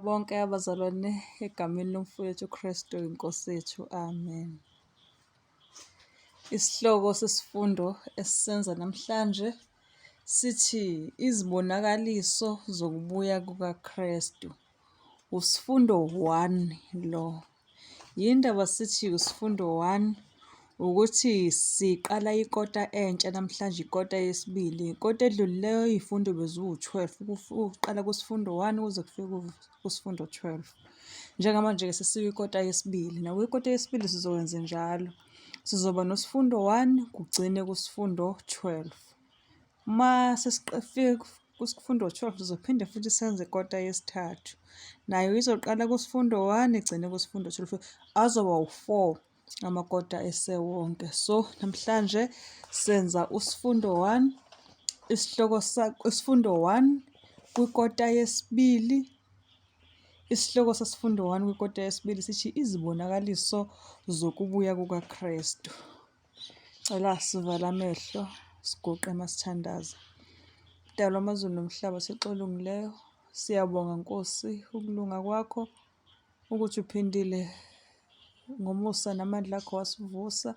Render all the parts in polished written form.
Bonke abazalwane egameni lomfowethu uKristu iNkosi yethu. Amen. Isihloko sesifundo esisenza namhlanje sithi izibonakaliso zokubuya kukaKristu. Usifundo 1 lo. Yindaba sithi usifundo 1 ukuthi siqala ikota entsha namhlanje ikota yesibili. Ikota edlulileyo iy'fundo beziwu-12 ukuqala kusifundo 1 kuze kufike kusifundo 12. Njengamanje-ke sesikwikota yesibili. Nakwikota yesibili sizokwenze njalo. Sizoba nosifundo 1 kugcine kusifundo 12. Uma sesifike kusifundo 12 sizophinde futhi senze ikota yesithathu. Nayo izoqala kusifundo 1 igcine kusifundo 12. Azoba u-4 amakota esewonke. So namhlanje senza usifundo 1 isihloko isifundo 1 kwikota yesibili. Isihloko sesifundo 1 kwikota yesibili sithi izibonakaliso zokubuya kukaKristu. Cela sivale amehlo siguqe masithandaza. Mdali wamazulu nomhlaba Thixo olungileyo, siyabonga Nkosi ukulunga kwakho ukuthi uphindile ngomusa namandla akho wasivusa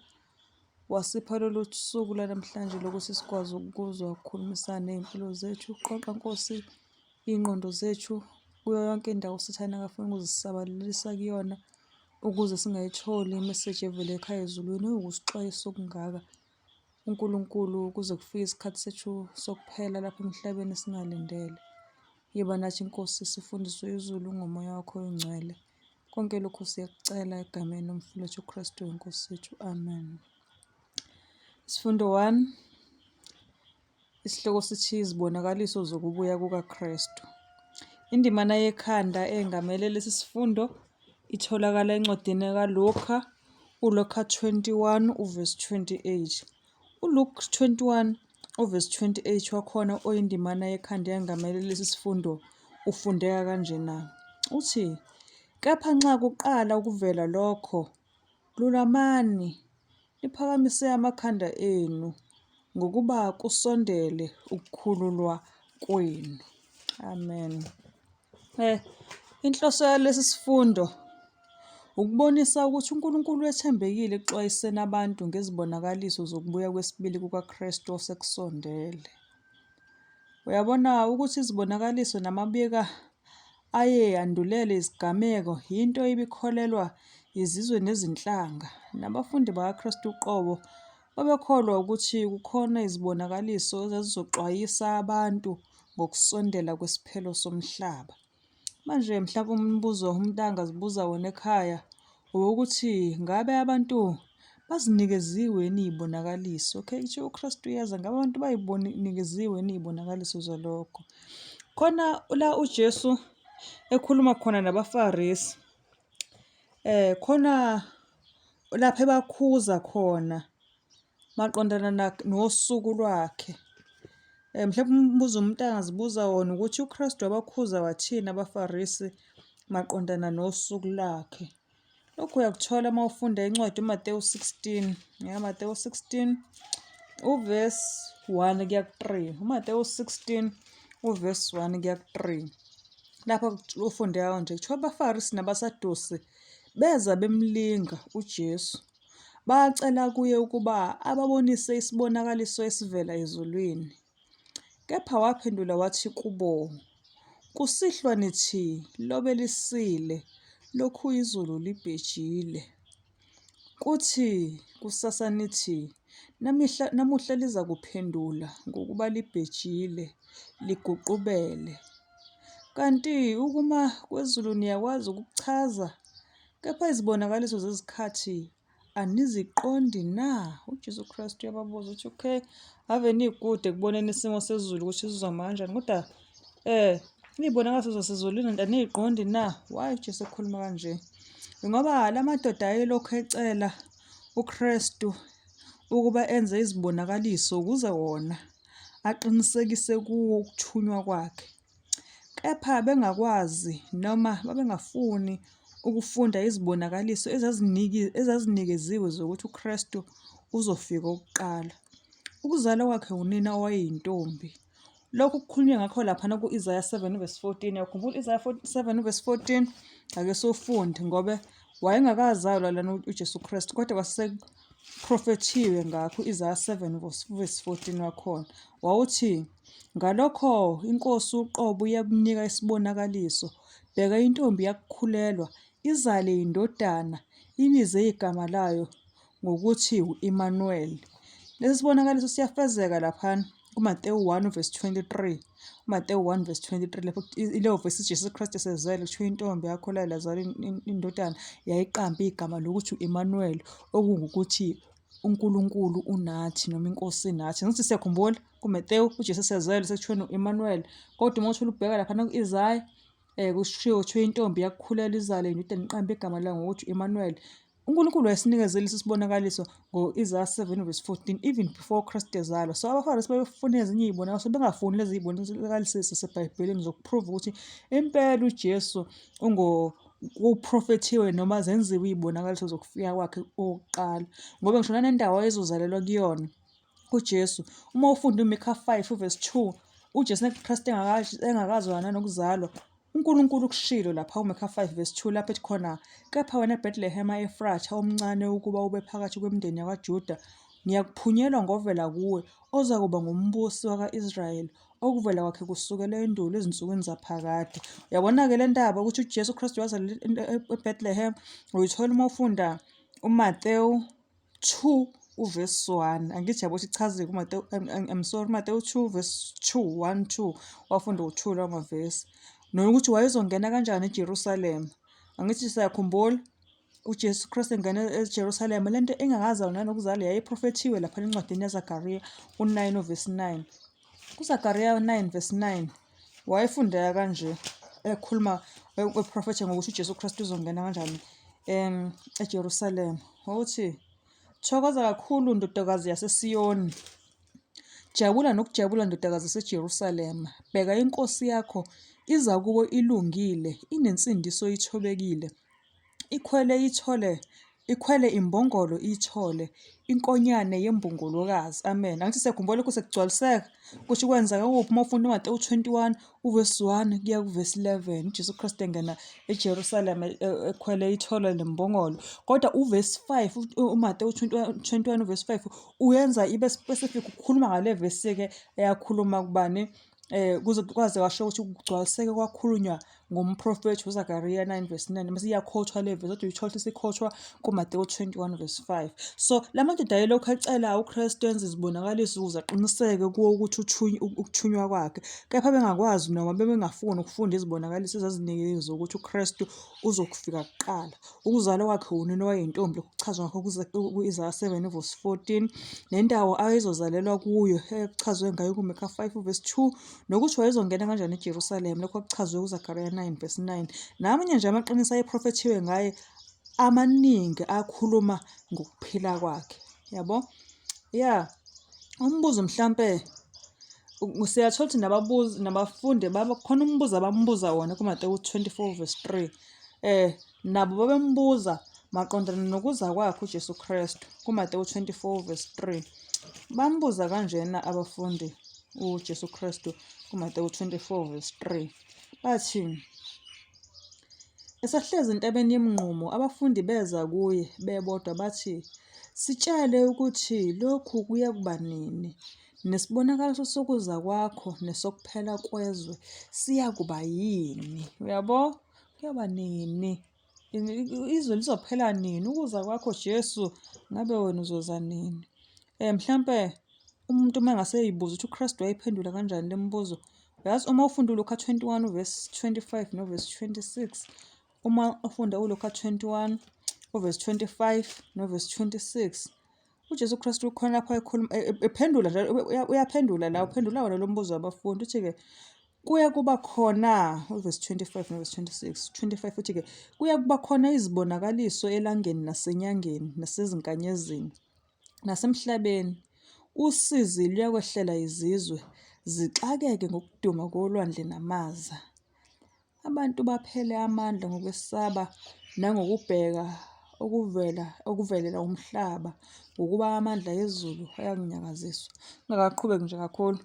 wasipha lolu suku lanamhlanje lokuthi sikwazi ukuzwa ukukhulumisana ney'mpilo zethu. Qoqa Nkosi iy'ngqondo zethu kuyo yonke indawo uSathane akafuna ukuzisabalalisa kuyona ukuze singayitholi imeseji evela ekhaya ezulwini ewukusixwayisa okungaka uNkulunkulu kuze kufike isikhathi sethu sokuphela lapha emhlabeni singalindele. Yiba nathi Nkosi sifundiswe izulu ngomoya wakho oyingcwele. Konke lokhu siyakucela egameni lomfowethu uKristu inkosi yethu. Amen. Isifundo 1 Isihloko sithi Izibonakaliso Zokubuya KukaKristu. Indimana yekhanda engamele lesi sifundo itholakala encwadini kaLuka, uLuka 21 uvesi 28. ULuke 21 uvesi 28 wakhona oyindimana yekhanda engamele lesi sifundo ufundeka kanjena. Uthi, Kepha nxa kuqala ukuvela lokho, Lulamani, niphakamise amakhanda enu, ngokuba kusondele ukukhululwa kwenu. Amen. Eh, inhloso yalesi sifundo ukubonisa ukuthi uNkulunkulu wethembekile ekuxwayiseni abantu ngezibonakaliso zokubuya kwesibili kukaKristu osekusondele. Uyabona ukuthi izibonakaliso namabika aye andulele izigameko yinto ebikholelwa izizwe nezinhlanga. Nabafundi bakaKristu uqobo babekholwa ukuthi kukhona izibonakaliso ezazizoxwayisa abantu ngokusondela kwesiphelo somhlaba. Manje mhlawumbe umbuzo umuntu angazibuza wona ekhaya owokuthi ngabe abantu bazinikeziwe yini iy'bonakaliso? Okay, kuthiwa uKristu uyeza, ngabe abantu bayinikeziwe yini iy'bonakaliso zalokho? Khona la uJesu ekhuluma khona nabaFarisi, khona lapho ebakhuza khona maqondana nosuku lwakhe. Mhlawumbe umbuzo umuntu angazibuza wona ukuthi uKristu wabakhuza wathini abaFarisi maqondana nosuku lakhe. Lokhu uyakuthola uma ufunda incwadi uMatewu 16, ya Matewu 16 uvesi 1 kuya ku-3. UMatewu 16 uvesi 1 kuya ku-3. Lapho ufundeka kanje kuthiwa abaFarisi nabaSadusi beza bemlinga uJesu. Bacela kuye ukuba ababonise isibonakaliso esivela ezulwini. Kepha waphendula wathi kubo, Kusihlwa nithi, Lobe lisile, lokhu izulu libhejile. Kuthi kusasa nithi, Namihla, namuhla lizakuphendula, ngokuba libhejile, liguqubele. Kanti ukuma kwezulu niyakwazi ukukuchaza, Kepha izibonakaliso zezikhathi aniziqondi na? UJesu Kristu uyababuza ukuthi okay, ave nikude ekuboneni isimo sezulu ukuthi sizoma kanjani kodwa eh iy'bonakaliso zasezulwini aniyiqondi na? Why uJesu ekhuluma kanje? Ngoba la madoda ayelokhu ecela uKristu ukuba enze izibonakaliso ukuze wona aqinisekise kuwo ukuthunywa kwakhe. Kepha bengakwazi noma babengafuni ukufunda izibonakaliso ezazinikeziwe zokuthi uKristu uzofika ukuqala. Ukuzalwa kwakhe unina owayeyintombi. Lokhu kukhulunywe ngakho laphana ku-Isaya 7 verse 14. Uyakhumbula u-Isaya 7 verse 14? Ake siwufunde ngoba wayengakazalwa lana uJesu Kristu kodwa kwasekuprofethiwe ngakho u-Isaya 7 verse 14 wakhona. Wawuthi, Ngalokho iNkosi uqobo iyakunika isibonakaliso, bheka intombi iyakukhulelwa, izale indodana, ibize igama layo ngokuthi u-Imanuweli. Lesi sibonakaliso siyafezeka laphana kuMatewu 1 verse 23. UMatewu 1 verse 23 lapho ileyo verse uJesu Kristu esezele kuthiwa intombi yakho la lazala indodana yayiqamba igama lokuthi u-Emmanuel okungukuthi uNkulunkulu unathi noma inkosi inathi. Ngithi siyakhumbula kuMatewu uJesu esezele sekuthiwa u-Emmanuel kodwa uma uthula ubheka laphana ku-Isaya kushiwo kuthiwa intombi yakukhulelwa izale indodana iqambe igama layo ngokuthi u-Emmanuel. UNkulunkulu wayesinikezele lesi sibonakaliso ngo-Isaya 7 verse 14 even before Christ ezalwa. So abaFarisi babefuna ezinye iy'bonakaliso bengafuni lezi y'bonakaliso zaseBhayibhelini zokuprove ukuthi impela uJesu kuprofethiwe noma zenziwe iy'bonakaliso zokufika kwakhe okokuqala. Ngoba ngisho nanendawo ayezozalelwa kuyona uJesu, uma ufunda uMikha 5 verse 2, uJesu Kristu engakazalwa nanokuzalwa, UNkulunkulu ukushilo lapha kuMikha 5 verse 2 lapho ethi khona, Kepha wena Bethlehema Efratha, omncane ukuba ube phakathi kwemindeni yakwaJuda, ngiyakuphunyelwa ngovela kuwe, ozakuba ngumbusi wakwa-Israyeli, okuvela kwakhe kusukela endulo ezinsukwini zaphakade. Uyabona-ke le ndaba ukuthi uJesu Kristu wazalelwa eBethlehem, uyithola uma ufunda uMatewu 2 uvesi 1. Angithi yabo ukuthi ichazile kuMatewu, I'm sorry, uMatewu 2 verse 2, 1 2, wafunda u-2 lawo mavesi. Nokuthi wayezongena kanjani eJerusalema. Angithi siyakhumbula uJesu Kristu engena eJerusalema, lento engakazalwa nanokuzalwa yayiprofethiwe lapha encwadini yaZakariya u-9 uvesi 9. KuZakariya 9 verse 9 wayefundeka kanje ekhuluma eprofetha ngokuthi uJesu Kristu uzongena kanjani eJerusalema. Wawuthi, Thokoza kakhulu ndodakazi yaseSiyoni. Jabula nokujabula ndodakazi yaseJerusalema. Bheka inkosi yakho iza kuwe ilungile, inensindiso ithobekile. Ikhwele ithole, ikhwele imbongolo ithole, inkonyane yembongolokazi. Amen. Angithi siyakhumbula lokhu sekugcwaliseka ukuthi kwenzeka kuphi uma ufunda uMatewu 21 uvesi 1 kuya kuvesi 11 uJesu Kristu engena eJerusalem ekhwele ithole lembongolo. Kodwa uvesi 5 uMatewu 21 uvesi 5 uyenza ibe specific ukukhuluma ngale vesi-ke eyakhuluma kubani kuze kwaze kwasho ukuthi kugcwaliseke kwakhulunywa ngomprofethi uZakariya 9 verse 9 mase iyakhothwa le verse kodwa uyithola ukuthi isikhothwa kuMatewu 21 verse 5. So la madoda ayelokhu ecela uKristu enze izibonakaliso ukuze aqiniseke kuwo ukuthi ukuthunywa kwakhe, kepha bengakwazi noma bebengafuni ukufunda izibonakaliso ezazinikeza ukuthi uKristu uzokufika kuqala. Ukuzalwa kwakhe wunina owayeyintombi, lokhu kuchazwa ngakho ku-Isaya 7 verse 14, nendawo ayezozalelwa kuyo ekuchazwe ngayo kuMika 5 verse 2, nokuthi wayezongena kanjani eJerusalema, lokhu akuchazwe kuZakariya 9 verse 9. Namanye nje amaqiniso ayeprofethiwe ngaye amaningi akhuluma ngokuphila kwakhe. Yabo? Ya. Umbuzo mhlampe siyathola ukuthi nababuzi nabafundi bakhona umbuzo abambuza wona kuMatewu 24 verse 3. Nabo babembuza maqondana nokuza kwakhe uJesu Kristu kuMatewu 24 verse 3. Bambuza kanjena abafundi uJesu Kristu kuMatewu 24 verse 3. Bathi, Esahlezi entabeni yemnqumo, abafundi beza kuye bebodwa bathi, Sitshele ukuthi lokhu kuyakuba nini, nesibonakaliso sokuza kwakho nesokuphela kwezwe siyakuba yini? Uyabo? Kuyoba nini? Izwe lizophela nini? Ukuza kwakho Jesu, ngabe wena uzoza nini? Mhlampe umuntu uma engase eyibuza ukuthi uKristu wayiphendula kanjani le mibuzo, uyazi uma ufunda uLuka 21 uvesi 25 novesi 26, uma ufunda uLuka 21 uvesi 25 novesi 26, uJesu Kristu ukhona lapho ekhuluma ephendula njalo uyaphendula la uphendula wona lo mbuzo wabafundi uthi-ke Kuya kuba khona, uvesi 25 novesi 26, 25 uthi-ke, kuya kuba khona izibonakaliso elangeni nasenyangeni nasezinkanyezini nasemhlabeni, usizi luyakwehlela izizwe, zixakeke ngokuduma kolwandle namaza. Abantu baphele amandla ngokwesaba nangokubheka okuvela okuvelela umhlaba, ngokuba amandla ezulu ayakunyakaziswa. Ngingakaqhubeki nje kakhulu.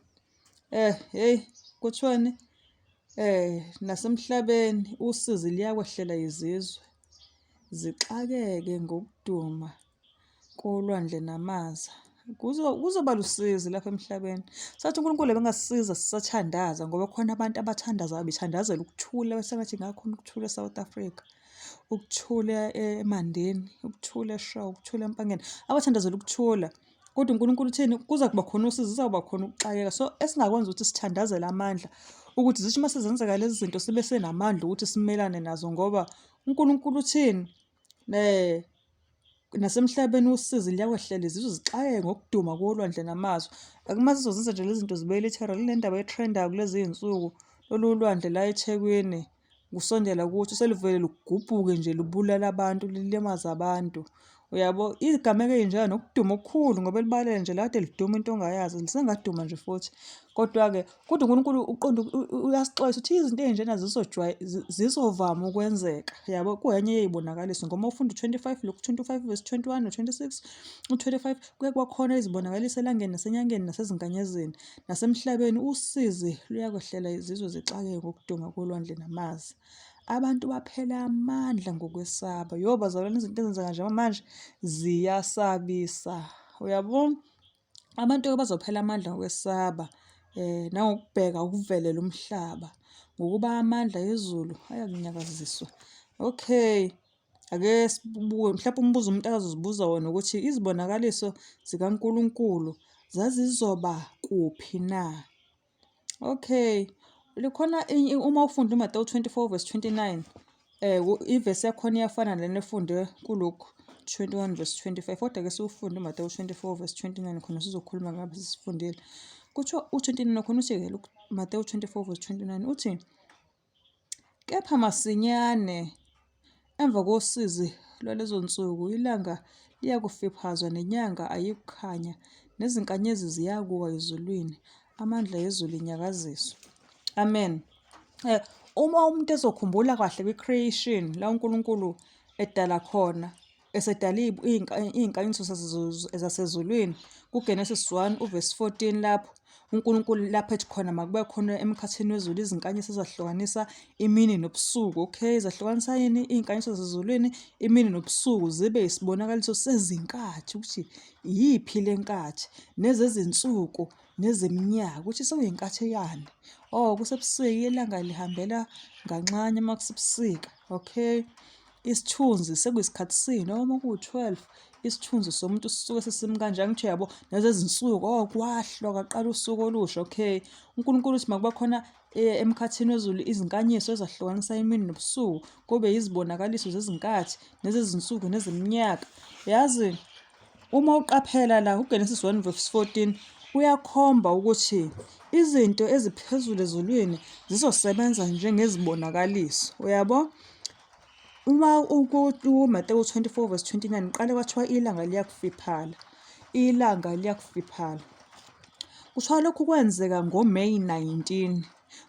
Hey, kuthiwani? Nasemhlabeni usizi liyakwehlela izizwe, zixakeke ngokuduma kolwandle namaza. Kuzoba lusizi lapha emhlabeni. Sathi uNkulunkulu ebengasisiza sisathandaza ngoba khona abantu abathandazayo bethandazela ukuthula bese ngathi ngakhona ukuthula eSouth Africa, ukuthula eMandeni, ukuthula eShowe, ukuthula eMpangeni. Abathandazela ukuthula. Kodwa uNkulunkulu uthini? Kuza kuba khona usizi, kuzawuba khona ukuxakeka. So esingakwenza ukuthi sithandazele amandla ukuthi zithi uma sezenzeka lezi zinto sibe senamandla ukuthi simelane nazo ngoba uNkulunkulu uthini? Nasemhlabeni usizi liyakwehlela izizwe zixakeke ngokuduma kolwandle namazwe. Uma sizozenza nje lezi zinto zibe literal, kule ndaba e-trend-ayo kulezi iy'nsuku, lolu lwandle la eThekwini kusondela ukuthi seluvele lugubhuke nje lubulala abantu lilimaze abantu. Uyabo? Izigameko ey'njalo nokuduma okukhulu ngoba elibalele nje lade liduma into ongayazi lisengaduma nje futhi. Kodwa-ke kodwa uNkulunkulu uqonda uyasixwayisa ukuthi izinto ey'njena zizovama ukwenzeka. Yabo? Kuyenye yey'bonakaliso ngoba uma ufunda u-25 Luke 25 verse 21 no-26, u-25 kuye kwakhona izibonakaliso elangeni nasenyangeni nasezinkanyezini. Nasemhlabeni usizi luyakwehlela izizwe zixakeke ngokuduma kolwandle namaza. Abantu baphela amandla ngokwesaba. Yo bazalwane izinto ezenzeka nje manje ziyasabisa. Uyabona? Abantu-ke bazophela amandla ngokwesaba nangokubheka ukuvelela umhlaba ngokuba amandla ezulu ayakunyakaziswa. Okay. Ake sibuke mhlawumbe umbuzo umuntu akazozibuza wona ukuthi izibonakaliso zikaNkulunkulu zazizoba kuphi na? Okay, likhona uma ufunda uMatewu 24 verse 29 ivesi yakhona iyafana nalena efunde kuLuke 21 verse 25 kodwa ke siwufunde uMatewu 24 verse 29 khona sizokhuluma ngabe sisifundile. Kuthiwa u-29 khona uthi-ke Matewu 24 verse 29 uthi Kepha masinyane emva kosizi lwalezo nsuku ilanga liyakufiphazwa nenyanga ayikukhanya, nezinkanyezi ziyakuwa ezulwini, amandla ezulu inyakaziswe. Amen. Uma umuntu ezokhumbula kahle kwi-creation la uNkulunkulu edala khona esedala iy'nkanyiso zasezulwini kuGenesis 1 uvesi 14 lapho uNkulunkulu lapho ethi khona makube khona emkhathini wezulu izinkanyiso ezahlukanisa imini nobusuku. Okay, zahlukanisa yini iy'nkanyiso zasezulwini imini nobusuku zibe isibonakaliso sezinkathi ukuthi iyiphi le nkathi nezezinsuku nezeminyaka ukuthi sekuyinkathi yani. Oh, kusebusika ilanga lihambela nganxanye uma kusebusika. Okay. Isithunzi sekuyisikhathi sini noma kuwu-12 isithunzi somuntu sisuke sesimi kanje angithi uyabo nezezinsuku oh kwahlwa kwaqala usuku olusha okay uNkulunkulu uthi makuba khona emkhathini wezulu izinkanyiso ezahlukanisa imini nobusuku kube yizibonakaliso zezinkathi nezezinsuku nezeminyaka yazi uma uqaphela la uGenesis 1 verse 14 uyakhomba ukuthi izinto eziphezulu ezulwini zizosebenza njengezibonakaliso uyabo. Uma uMatewu 24 verse 29 qale kwathiwa ilanga liyakufiphala, ilanga liyakufiphala. Kuthiwa lokhu kwenzeka ngoMeyi 19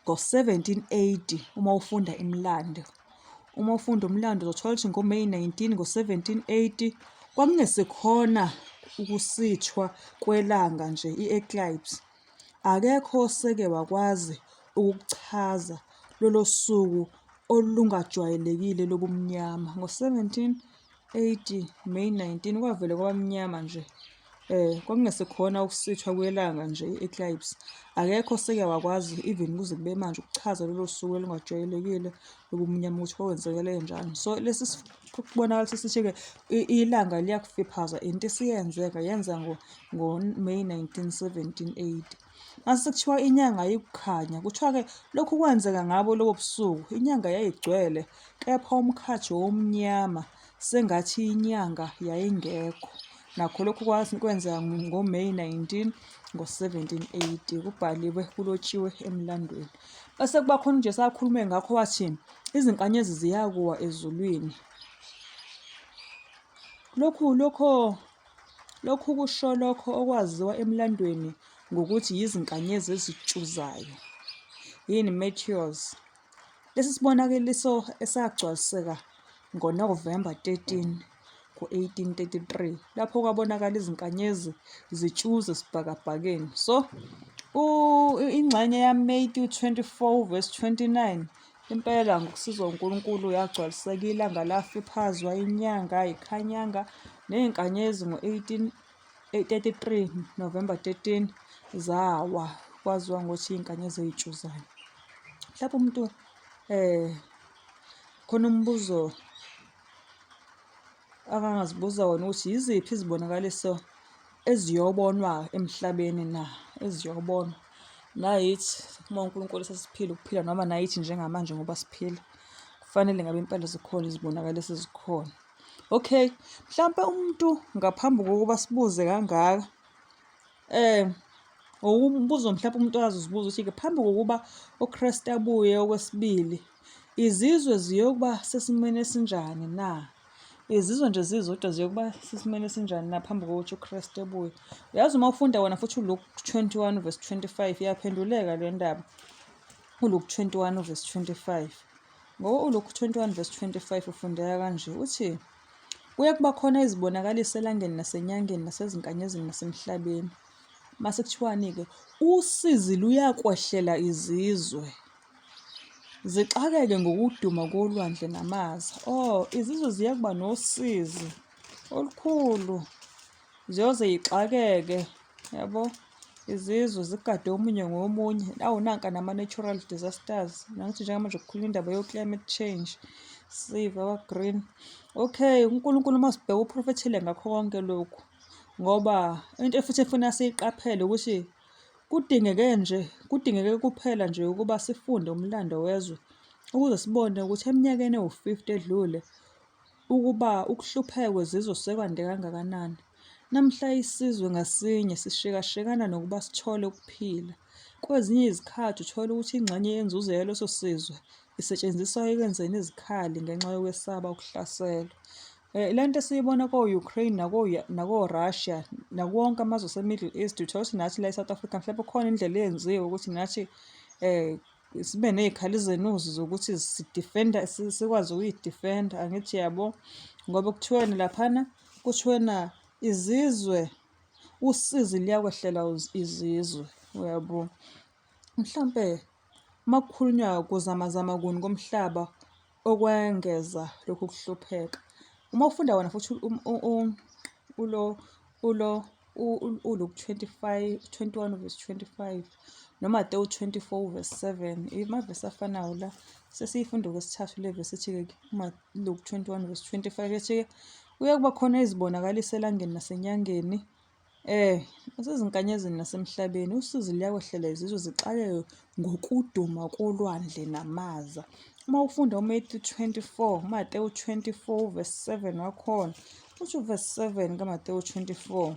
ngo-1780 uma ufunda imilando. Uma ufunda umlando uzothola ukuthi ngoMeyi 19 ngo-1780 kwakungesikhona ukusithwa kwelanga nje i-eclipse. Akekho oseke wakwazi ukukuchaza lolo suku olungajwayelekile lobumnyama. Ngo-1780 May 19 kwavele kwaba mnyama nje. Kwakungesikhona ukusithwa kwelanga nje i-eclipse. Akekho oseke wakwazi even kuze kube manje ukuchaza lolo suku olungajwayelekile lobumnyama ukuthi kwakwenzekele njani. So lesi kubonakala sesithi-ke ilanga liyakufiphaza into esiyenzeka yenza ngo-May 19 1780. Mase sekuthiwa inyanga ayikukhanya, kuthiwa-ke lokhu kwenzeka ngabo lobo busuku, inyanga yayigcwele kepha umkhathi wawumnyama sengathi inyanga yayingekho. Nakho lokhu kwenzeka ngoMeyi 19 ngo-1780 kubhaliwe kulotshiwe emlandweni. Bese kuba khona uJesu akhulume ngakho wathi izinkanyezi ziyakuwa ezulwini. Lokhu lokho Lokhu kusho lokho okwaziwa emlandweni ngokuthi yizinkanyezi ezitshuzayo, yini meteors. Lesi sibonakaliso esagcwaliseka ngoNovemba 13, ngo-1833, lapho kwabonakala izinkanyezi zitshuza esibhakabhakeni. So, Ingxenye yaMatthew 24 verse 29 impela ngokusizwa uNkulunkulu yagcwaliseka ilanga lafiphazwa inyanga ayikhanyanga ney'nkanyezi ngo-1833 November 13 zawa kwaziwa ngokuthi iy'nkanyezi ey'tshuzayo. Mhlawumbe umuntu khona umbuzo akangazibuza wona ukuthi yiziphi izibonakaliso eziyobonwa emhlabeni na, eziyobonwa nayithi uma uNkulunkulu esesiphila ukuphila noma nayithi njengamanje ngoba siphila kufanele ngabe impela zikhona izibonakaliso ezikhona. Okay, mhlampe umuntu ngaphambi kokuba sibuze kangaka umbuzo mhlawumbe umuntu azozibuza ukuthi-ke phambi kokuba uKristu abuye okwesibili, izizwe ziyokuba sesimweni esinjani na? Izizwe nje zizodwa ziyokuba sesimweni esinjani na phambi kokuthi uKristu ebuye? Uyazi uma ufunda wona futhi uLuke 21 verse 25 iyaphenduleka le ndaba. ULuke 21 verse 25. Ngoba uLuke 21 verse 25 ufundeka kanje, uthi Kuye kuba khona izibonakaliso elangeni nasenyangeni nasezinkanyezini nasemhlabeni. Mase kuthiwani-ke? Usizi luyakwehlela izizwe, zixakeke ngokuduma kolwandle namaza. Oh, izizwe ziyakuba nosizi olukhulu. Ziyoze yixakeke yabo izizwe zigade omunye ngomunye awu nanka nama-natural disasters nangithi njengamanje kukhulunywa indaba yo-climate change sive our-green okay uNkulunkulu uma sibheka uprofethile ngakho konke lokhu ngoba into futhi efuna siyiqaphele ukuthi kudingeke nje kudingeke kuphela nje ukuba sifunde umlando wezwe ukuze sibone ukuthi eminyakeni ewu-50 edlule ukuba ukuhlupheka kwezizwe sekwande kangakanani. Namhla isizwe ngasinye sishekashekana nokuba sithole ukuphila. Kwezinye izikhathi uthola ukuthi ingxenye yenzuzo yaleso sizwe isetshenziswa ekwenzeni izikhali ngenxa yokwesaba ukuhlaselwa. Le nto esiyibona ko-Ukraine nako-Russia nakuwo wonke amazwe ase-Middle East, uthola ukuthi nathi la e-South Africa mhlawumbe kukhona indlela eyenziwe ukuthi nathi sibe ney'khali zenuzi zokuthi sidifenda sikwazi ukuyidifenda angithi yabo ngoba kuthiweni laphana kuthiwena izizwe usizi liyakwehlela izizwe uyabo mhlampe uma kukhulunywa kuzamazama kuni komhlaba okwengeza lokhu kuhlupheka uma ufunda wona futhi ulo ulo uLuke 25 21 verse 25 noMatewu 24 verse 7 amavesi afanayo la sesiyifunda okwesithathu le vesi ethi-ke Luke 21 verse 25 ethi-ke kuye kuba khona izibonakaliso elangeni nasenyangeni nasezinkanyezini nasemhlabeni usizi luyakwehlela izizwe zixakeke ngokuduma kolwandle namaza. Uma ufunda uMatthew 24, uMatewu 24 verse 7 wakhona, uthi uverse 7 kaMatewu 24.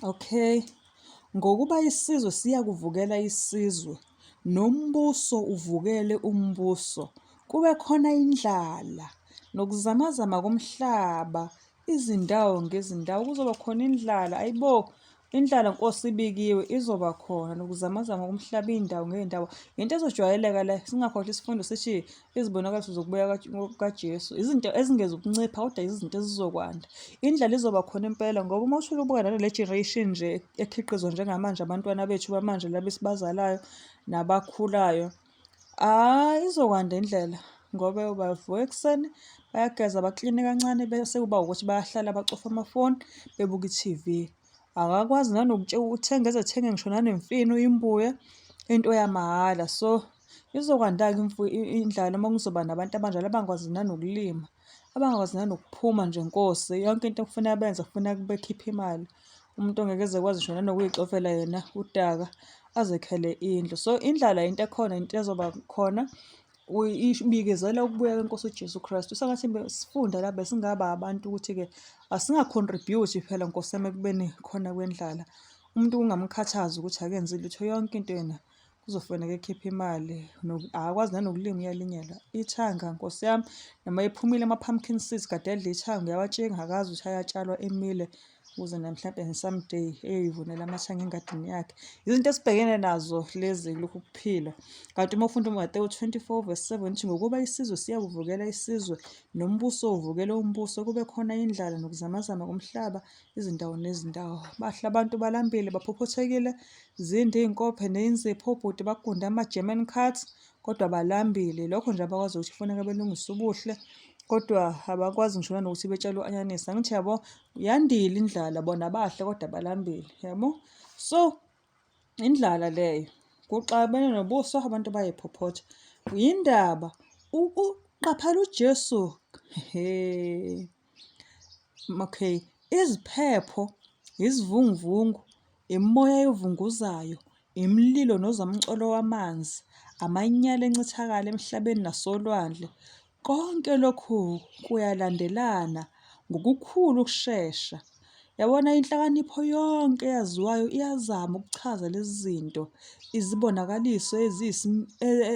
Okay. Ngokuba isizwe siyakuvukela isizwe, nombuso uvukele umbuso, kube khona indlala nokuzamazama komhlaba Izindawo ngezindawo kuzoba khona indlala, ayibo! Indlala Nkosi ibikiwe izoba khona nokuzamazama komhlaba iy'ndawo ngey'ndawo. Into ezojwayeleka le, singakhohlwa isifundo sithi izibonakaliso zokubuya kukaJesu. Izinto ezingezukuncipha kodwa izinto ezizokwanda. Indlala izoba khona impela ngoba uma uthole ubuka nale generation nje ekhiqizwa njengamanje abantwana bethu bamanje laba esibazalayo nabakhulayo. Hhayi, izokwanda indlela ngoba bavuka ekuseni bayageza bakline kancane bese kuba ukuthi bayahlala bacofa amafoni bebuke i-T_V. Akakwazi uthenga eze ethenge ngisho nanemfino imbuya into yamahhala. So, izokwanda-ke indlala uma kuzoba nabantu abanjalo abangakwazi nanokulima, abangakwazi nanokuphuma nje Nkosi. Yonke into okufuneka benze kufuneka bekhiphe imali. Umuntu ongeke eze ekwazi ngisho nanokuy'xovela yena udaka azekhele indlu. So, indlala into ekhona into ezoba khona ibikezela ukubuya kweNkosi uJesu Kristu. Sengathi sifunda la besingaba abantu ukuthi-ke asinga-contribute phela Nkosi yami ekubeni khona kwendlala. Umuntu kungamkhathazi ukuthi akenzi lutho yonke into yena kuzofanele ekhiphe imali akakwazi nanokulima uyalinyelwa. Ithanga Nkosi yami noma ephumile ama-pumpkin seeds kade edla ithanga uyawatshenga akazi ukuthi ayatshalwa emile. Ukuze naye mhlampe someday eyoyivunela amathanga engadini yakhe. Izinto esibhekene nazo lezi kulokhu kuphila. Kanti uma ufunda uMatewu 24 verse 7 uthi ngokuba isizwe siyakuvukela isizwe nombuso uvukela umbuso kube khona indlala nokuzamazama komhlaba izindawo nezindawo. Bahle abantu balambile baphuphuthekile zinde iy'nkophe ney'nzipho obhuti bagunda ama-German cuts kodwa balambile. Lokho nje abakwazi ukuthi kufuneka belungise ubuhle kodwa abakwazi ngisho nanokuthi betshale u-anyanisi. Angithi yabo yandile indlala bona bahle kodwa balambile yabo. So indlala leyo kuxabene nobuso abantu bayephophotha. Yindaba uqaphela uJesu he. Okay, iziphepho, izivunguvungu, imimoya evunguzayo, imililo nozamcolo wamanzi, amanyala encithakalo emhlabeni nasolwandle, konke lokhu kuyalandelana ngokukhulu ukushesha. Yabona inhlakanipho yonke eyaziwayo iyazama ukuchaza lezi zinto, izibonakaliso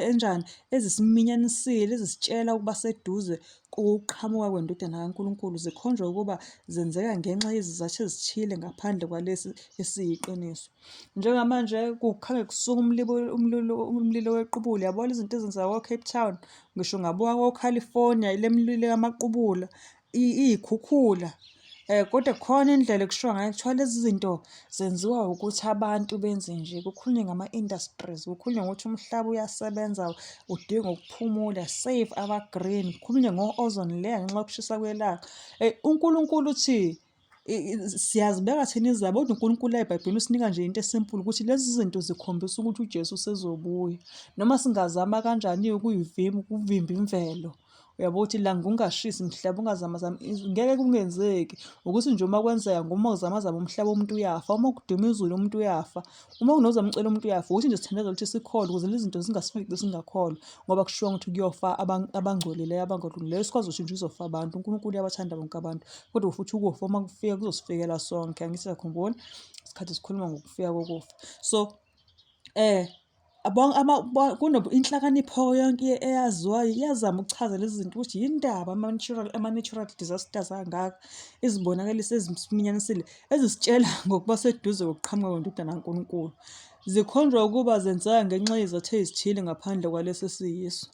enjani ezisiminyanisile ezisitshela ukuba seduze kokuqhamuka kweNdodana kaNkulunkulu zikhonjwa ukuba zenzeka ngenxa yezizathu ezithile ngaphandle kwalesi esiyiqiniso. Njengamanje kukhange kusuke umlilo umlilo umlilo wequbula, yabona izinto ezenzeka ko-Cape Town, ngisho ungabuka ko-California le mililo yamaqubula, iy'khukhula. Kodwa khona indlela ekushiwo ngayo kuthiwa lezi zinto zenziwa ukuthi abantu benze nje, kukhulunywe ngama-industries, kukhulunywe ngokuthi umhlaba uyasebenza udinga ukuphumula, save our green, kukhulunywe ngo-ozone layer ngenxa yokushisa kwelanga. UNkulunkulu uthi siyazibeka thina izaba kodwa uNkulunkulu la eBhayibhelini usinika nje into esimple ukuthi lezi zinto zikhombisa ukuthi uJesu usezobuya. Noma singazama kanjani ukuyivimba ukuvimba imvelo Uyabo ukuthi langa ungashisi mhlaba ungazamazami ngeke kungenzeki ukuthi nje uma kwenzeka ngoma uzamazama umhlaba umuntu uyafa uma kuduma izulu umuntu uyafa uma kunozamcela umuntu uyafa ukuthi nje sithandazela ukuthi sikholwe ukuze lezi zinto zingasifici singakholwa ngoba kushiwo ukuthi kuyofa abangcolileyo abangalungileyo sikwazi ukuthi nje uzofa abantu uNkulunkulu uyabathanda bonke abantu kodwa futhi ukufa uma kufika kuzosifikela sonke angithi siyakhumbula isikhathi sikhuluma ngokufika kokufa so eh Inhlakanipho yonke eyaziwayo iyazama ukuchaza lezi zinto ukuthi yini ndaba ama-natural disasters angaka, izibonakaliso ezisiminyanisile ezisitshela ngokuba seduze kokuqhamuka kweNdodana kaNkulunkulu. Zikhonjwa ukuba zenzeka ngenxa yezizathu ezithile ngaphandle kwaleso esiyiso.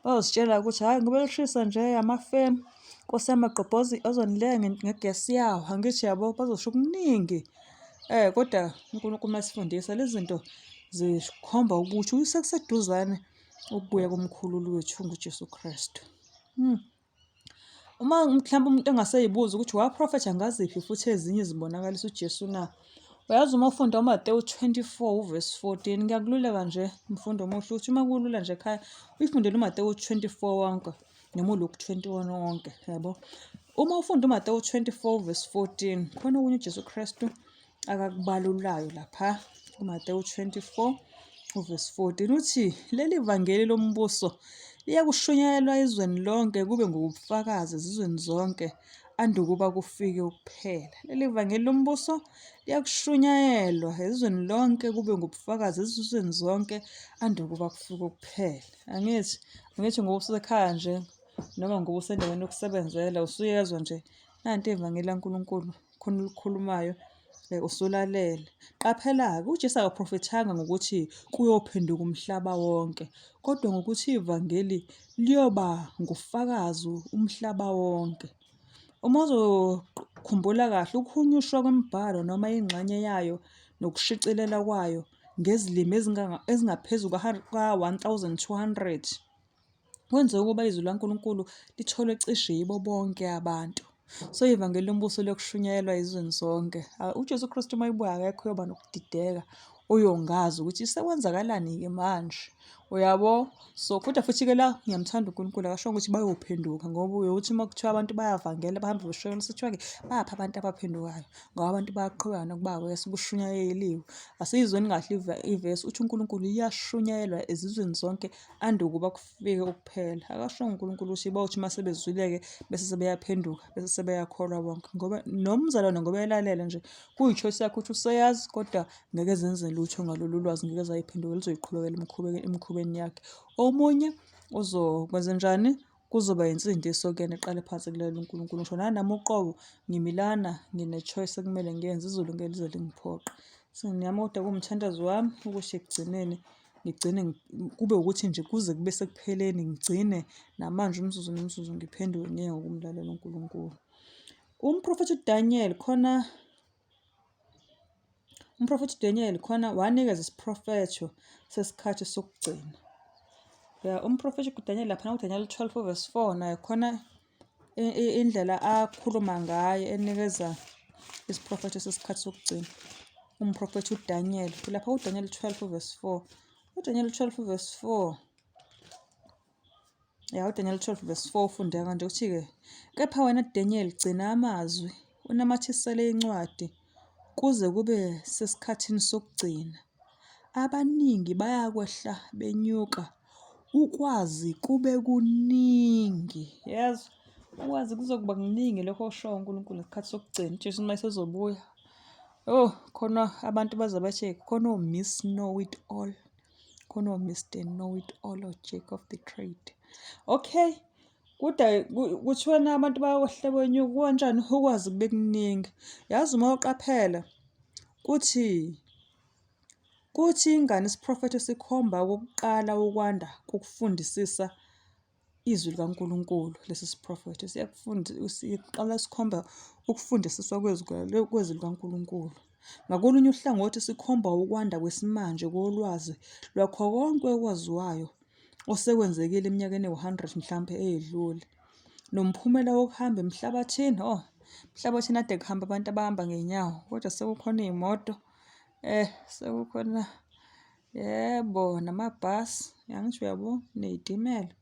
Bazositshela ukuthi hhayi ngoba lishisa nje amafemu, Nkosi yami agqobhoza i-ozone layer ngegesi yawo. Angithi yabo bazosho okuningi. Kodwa uNkulunkulu uma esifundisa lezi zinto zikhomba ukuthi sekuseduzane ukubuya komkhululi wethu nguJesu Kristu. Uma mhlawumbe umuntu engaseyibuza ukuthi waprofetha ngaziphi futhi ezinye izibonakaliso uJesu na? Uyazi uma ufunda uMatewu 24 uvesi 14 ngiyakululeka nje mfundo omuhle ukuthi uma kulula nje ekhaya uyifundele uMatewu 24 wonke noma uLuke 21 wonke yabo. Uma ufunda uMatewu 24 verse 14 khona okunye uJesu Kristu akakubalulayo lapha kuMatewu 24 uvesi 14 uthi leli vangeli lombuso liyakushunyayelwa ezweni lonke kube ngubufakazi ezizweni zonke andukuba kufike ukuphela. Leli vangeli lombuso liyakushunyayelwa ezweni lonke kube ngubufakazi ezizweni zonke andukuba kufike ukuphela. Angithi angithi ngoba usekhaya nje noma ngoba usendaweni yokusebenzela usuyezwa nje nanti ivangeli laNkulunkulu khona olukhulumayo usulalele. Qaphela-ke, uJesu akaprofethanga ngokuthi kuyophenduka umhlaba wonke, kodwa ngokuthi ivangeli liyoba ngufakazi umhlaba wonke. Uma uzokhumbula kahle, ukuhunyushwa kwemiBhalo noma ingxenye yayo nokushicilela kwayo ngezilimi ezingaphezu kuka-1200 Kwenze ukuba izwi likaNkulunkulu litholwe cishe yibo bonke abantu. So ivangeli lombuso liyokushunyayelwa ezizweni zonke. UJesu Kristu uma ebuya akekho oyoba nokudideka, uyongazi ukuthi sekwenzakalani-ke manje. Uyabo? So kodwa futhi-ke la ngiyamthanda uNkulunkulu akasho ukuthi bayophenduka ngoba uyothi uma kuthiwa abantu bayavangela bahambe beshumayela sekuthiwa-ke baphi abantu abaphendukayo ngoba abantu bayaqhubeka nokuba worse kushunyayeliwe. Asiyizweni kahle ivesi uthi uNkulunkulu iyashunyayelwa ezizweni zonke andukuba kufike ukuphela. Akashongo uNkulunkulu ukuthi bawuthi uma sebezwile-ke bese sebeyaphenduka bese sebeyakholwa bonke ngoba nomzalwane ngoba elalela nje kuyi-choice yakhe ukuthi useyazi kodwa ngeke ezenze lutho ngalolu lwazi ngeke ezayiphenduka lizoyiqhubekela emkhubeni yakhe. Omunye uzokwenzenjani? Kuzoba insindiso kuyena eqale phansi kulalela uNkulunkulu. Ngisho nanami uqobo ngimi lana ngine-choice ekumele ngiyenze, izulu ngeke lize lingiphoqe. Nami kodwa kuwumthandazo wami ukuthi ekugcineni ngigcine kube ukuthi nje kuze kube sekupheleni ngigcine namanje umzuzu nomzuzu ngiphenduke ngiye ngokumlalela uNkulunkulu. Umprofethi uDaniel khona Umprofethi uDaniel khona wanikeza isiprofetho sesikhathi sokugcina. Ya, umprofethi uDaniel laphana kuDaniel 12 verse 4 naye khona indlela akhuluma ngayo enikeza isiprofetho sesikhathi sokugcina. Umprofethi uDaniel lapha kuDaniel 12 verse 4. UDaniel 12 verse 4 Ya, uDaniel 12 verse 4 ufundeka kanje uthi-ke, kepha wena Daniel gcina amazwi, unamathisele incwadi kuze kube sesikhathini sokugcina. Abaningi bayakwehla benyuka, ukwazi kube kuningi. Yezwa, ukwazi kuzokuba kuningi lokho okushoyo uNkulunkulu ngesikhathi sokugcina. UJesu uma esezobuya, oh khona abantu baze bathi khona o-Miss Know It All. Khona o-Mr Know It All o-Jack of the Trade. Okay, kodwa kuthiwa abantu bayokwehla kwenyuka kanjani ukwazi kube kuningi. Yazi uma uqaphela kuthi kuthi ingane isiprofetho sikhomba okokuqala ukwanda kokufundisisa izwi likaNkulunkulu lesi siprofetho siyakufunda siqala sikhomba ukufundisiswa kwezwi likaNkulunkulu. Ngakolunye uhlangothi sikhomba ukwanda kwesimanje kolwazi lwakho konke okwaziwayo osekwenzekile eminyakeni ewu-100 mhlampe eyedlule. Nomphumela wokuhamba emhlabathini, oh, emhlabathini ade kuhamba abantu abahamba ngey'nyawo kodwa sekukhona iy'moto, sekukhona Yebo, namabhasi, angisho uyabo, ney'timela.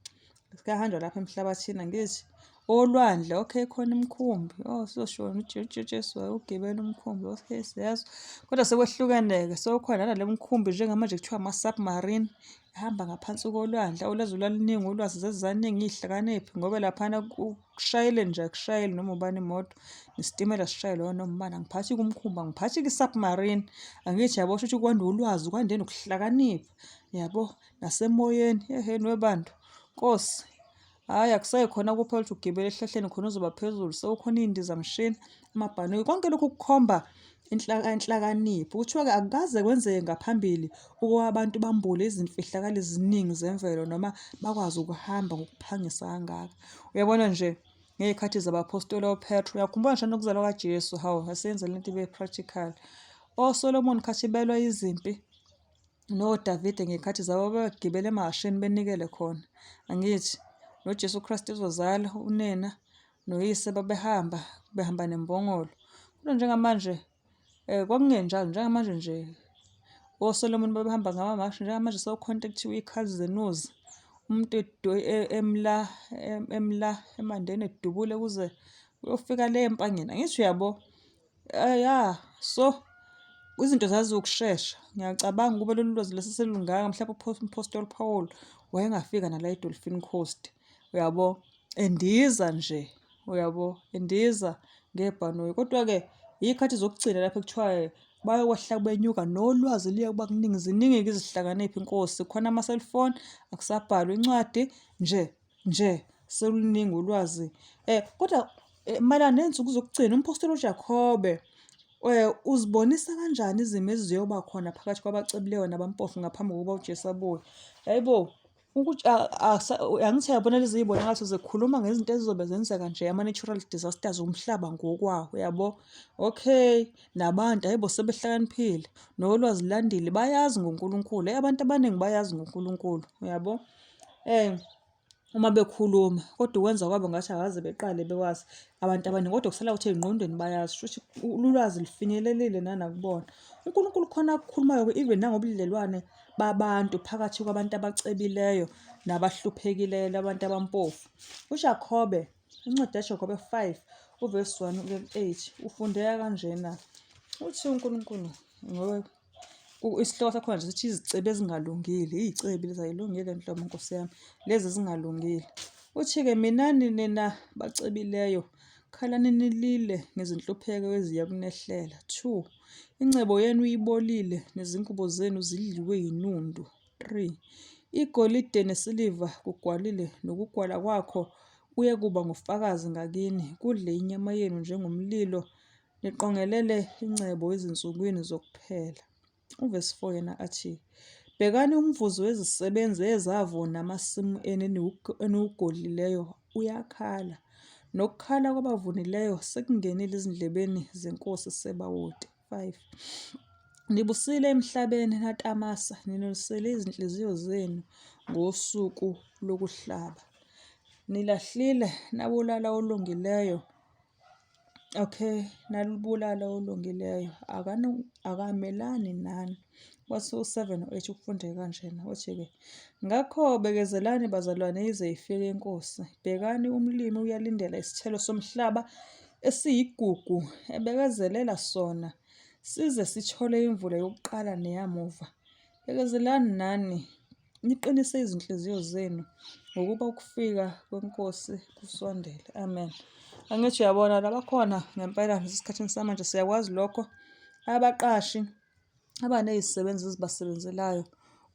Kuyahanjwa lapha emhlabathini angithi? Olwandle, okay khona imikhumbi. Oh, sizoshona uJesu wayewugibela umkhumbi, okay siyezwa. Kodwa sekwehlukene-ke, sekukhona nale mikhumbi njengamanje kuthiwa ama-submarine, ehamba ngaphansi kolwandle. Awu lwaze lwaluningi ulwazi, zazizaningi iy'hlakaniphi ngoba laphana Kushayeleni nje akushayeli noma ubani imoto, nesitimela sishayelwa noma ubani. Angiphathi-ke umkhumbi, angiphathi-ke i-submarine. Angithi yabo shuthi kwanda ulwazi, kwande nokuhlakanipha, yabo. Nasemoyeni, ehheni webantu, Nkosi. Hhayi akusekhona kuphela ukuthi ugibele esihlahleni khona uzoba phezulu, sekukhona iy'ndizamshini, amabhanoyi. Konke lokhu kukhomba inhlakanipho. Kuthiwa-ke akukaze kwenzeke ngaphambili ukuba abantu bambule izimfihlakalo eziningi zemvelo noma bakwazi ukuhamba ngokuphangisa kangaka. Uyabona nje ngey'khathi zabaphostoli oPetru, uyakhumbula nje nokuzalwa kaJesu, hawu asenze lento ibe practical. OSolomon khathi belwa izimpi noDavide ngey'khathi zabo babegibele emahhashini benikele khona. Angithi noJesu Kristu ezozala unina noyise babehamba behamba nembongolo. Kodwa njengamanje kwakungenjalo njengamanje nje oSolomon babehamba ngamamashi njengamanje sekukhona into ekuthiwa iy'khathi zenuzi. Umuntu emla emla eMandeni edubule kuze kuyofika le eMpangeni. Angithi uyabo? Ya, so izinto zaziwukushesha. Ngiyacabanga ukube lolu lwazi lesi selungaka mhlawumbe umphostoli Paul wayengafika nala eDolphin Coast, uyabo? Endiza nje, uyabo? Endiza ngebhanoyi. Kodwa-ke iy'khathi zokugcina lapho ekuthiwa bayokwehla benyuka nolwazi luya kuba kuningi, ziningi-ke izihlakaniphi inkosi. Khona ama-cellphone, akusabhalwa incwadi nje nje seluningi ulwazi. Kodwa mayelana ney'nsuku zokugcina umphostoli uJakobe uzibonisa kanjani izimo eziyoba khona phakathi kwabacebileyo nabampofu ngaphambi kokuba uJesu abuye? Hhayi bo, Angithi uyabona lezi zibonakaliso zikhuluma ngezinto ezizobe zenzeka nje ama-natural disasters umhlaba ngokwawo uyabo. Okay, nabantu hhayi bo sebehlakaniphile nolwazi landile bayazi ngoNkulunkulu, hheyi abantu abaningi bayazi ngoNkulunkulu uyabo. Uma bekhuluma kodwa ukwenza kwabo ngathi akaze beqale bewazi abantu abaningi kodwa kusala ukuthi ey'ngqondweni bayazi shuthi ulwazi lufinyelelile nanakubona. UNkulunkulu khona akukhulumayo-ke even nangobudlelwane babantu phakathi kwabantu abacebileyo nabahluphekileyo labantu abampofu. UJakobe, incwadi yaJakobe 5 uvesi 1 kuya ku-8 ufundeka kanjena. Uthi uNkulunkulu ngoba isihloko sakhona nje sithi izicebi ezingalungile, iy'cebi lezi ayilungile nhlobo Nkosi yami, lezi ezingalungile. Uthi-ke minani nina bacebileyo, khalani nilile ngezinhlupheko eziya kunehlela. 2 Ingcebo yenu ibolile, nezingubo zenu zidliwe yinundu. 3. Igolide nesiliva kugwalile, nokugwala kwakho kuye kuba ngufakazi ngakini, kudle inyama yenu njengomlilo, niqongelele ingcebo ezinsukwini zokuphela. Uvesi 4 yena athi, Bhekani umvuzo wezisebenzi ezavuna amasimu enu eniwugodlileyo uyakhala, nokukhala kwabavunileyo sekungenile ezindlebeni zeNkosi Sebawoti. 5. Nibusile emhlabeni natamasa, ninonisele izinhliziyo zenu ngosuku lokuhlaba. Nilahlile nabulala olungileyo. Okay, nalubulala olungileyo akamelani nani. Wathi u-7 u-8 ukufunde kanjena, uthi-ke, Ngakho bekezelani bazalwane ize ifike iNkosi. Bhekani umlimi uyalindela isithelo somhlaba esiyigugu ebekezelela sona size sithole imvula yokuqala neyamuva. Bekezelani nani niqinise izinhliziyo zenu ngokuba ukufika kweNkosi kusondele. Amen. Angithi uyabona labakhona ngempela esikhathini samanje siyakwazi lokho abaqashi abaney'sebenzi ezibasebenzelayo.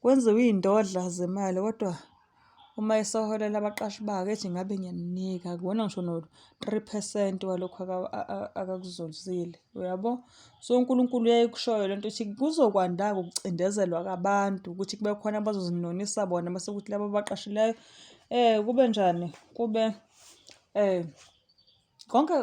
Kwenziwe iy'ndodla zemali kodwa uma eseholela abaqashi bakhe ethi ngabe ngiyaninika akubona ngisho no-3 percent walokhu akakuzuzile, uyabo? So uNkulunkulu uyayikushoyo lento ukuthi kuzokwanda-ke ukucindezelwa kwabantu ukuthi kube khona abazozinonisa bona mase kuthi laba abaqashileyo kube njani? Kube Konke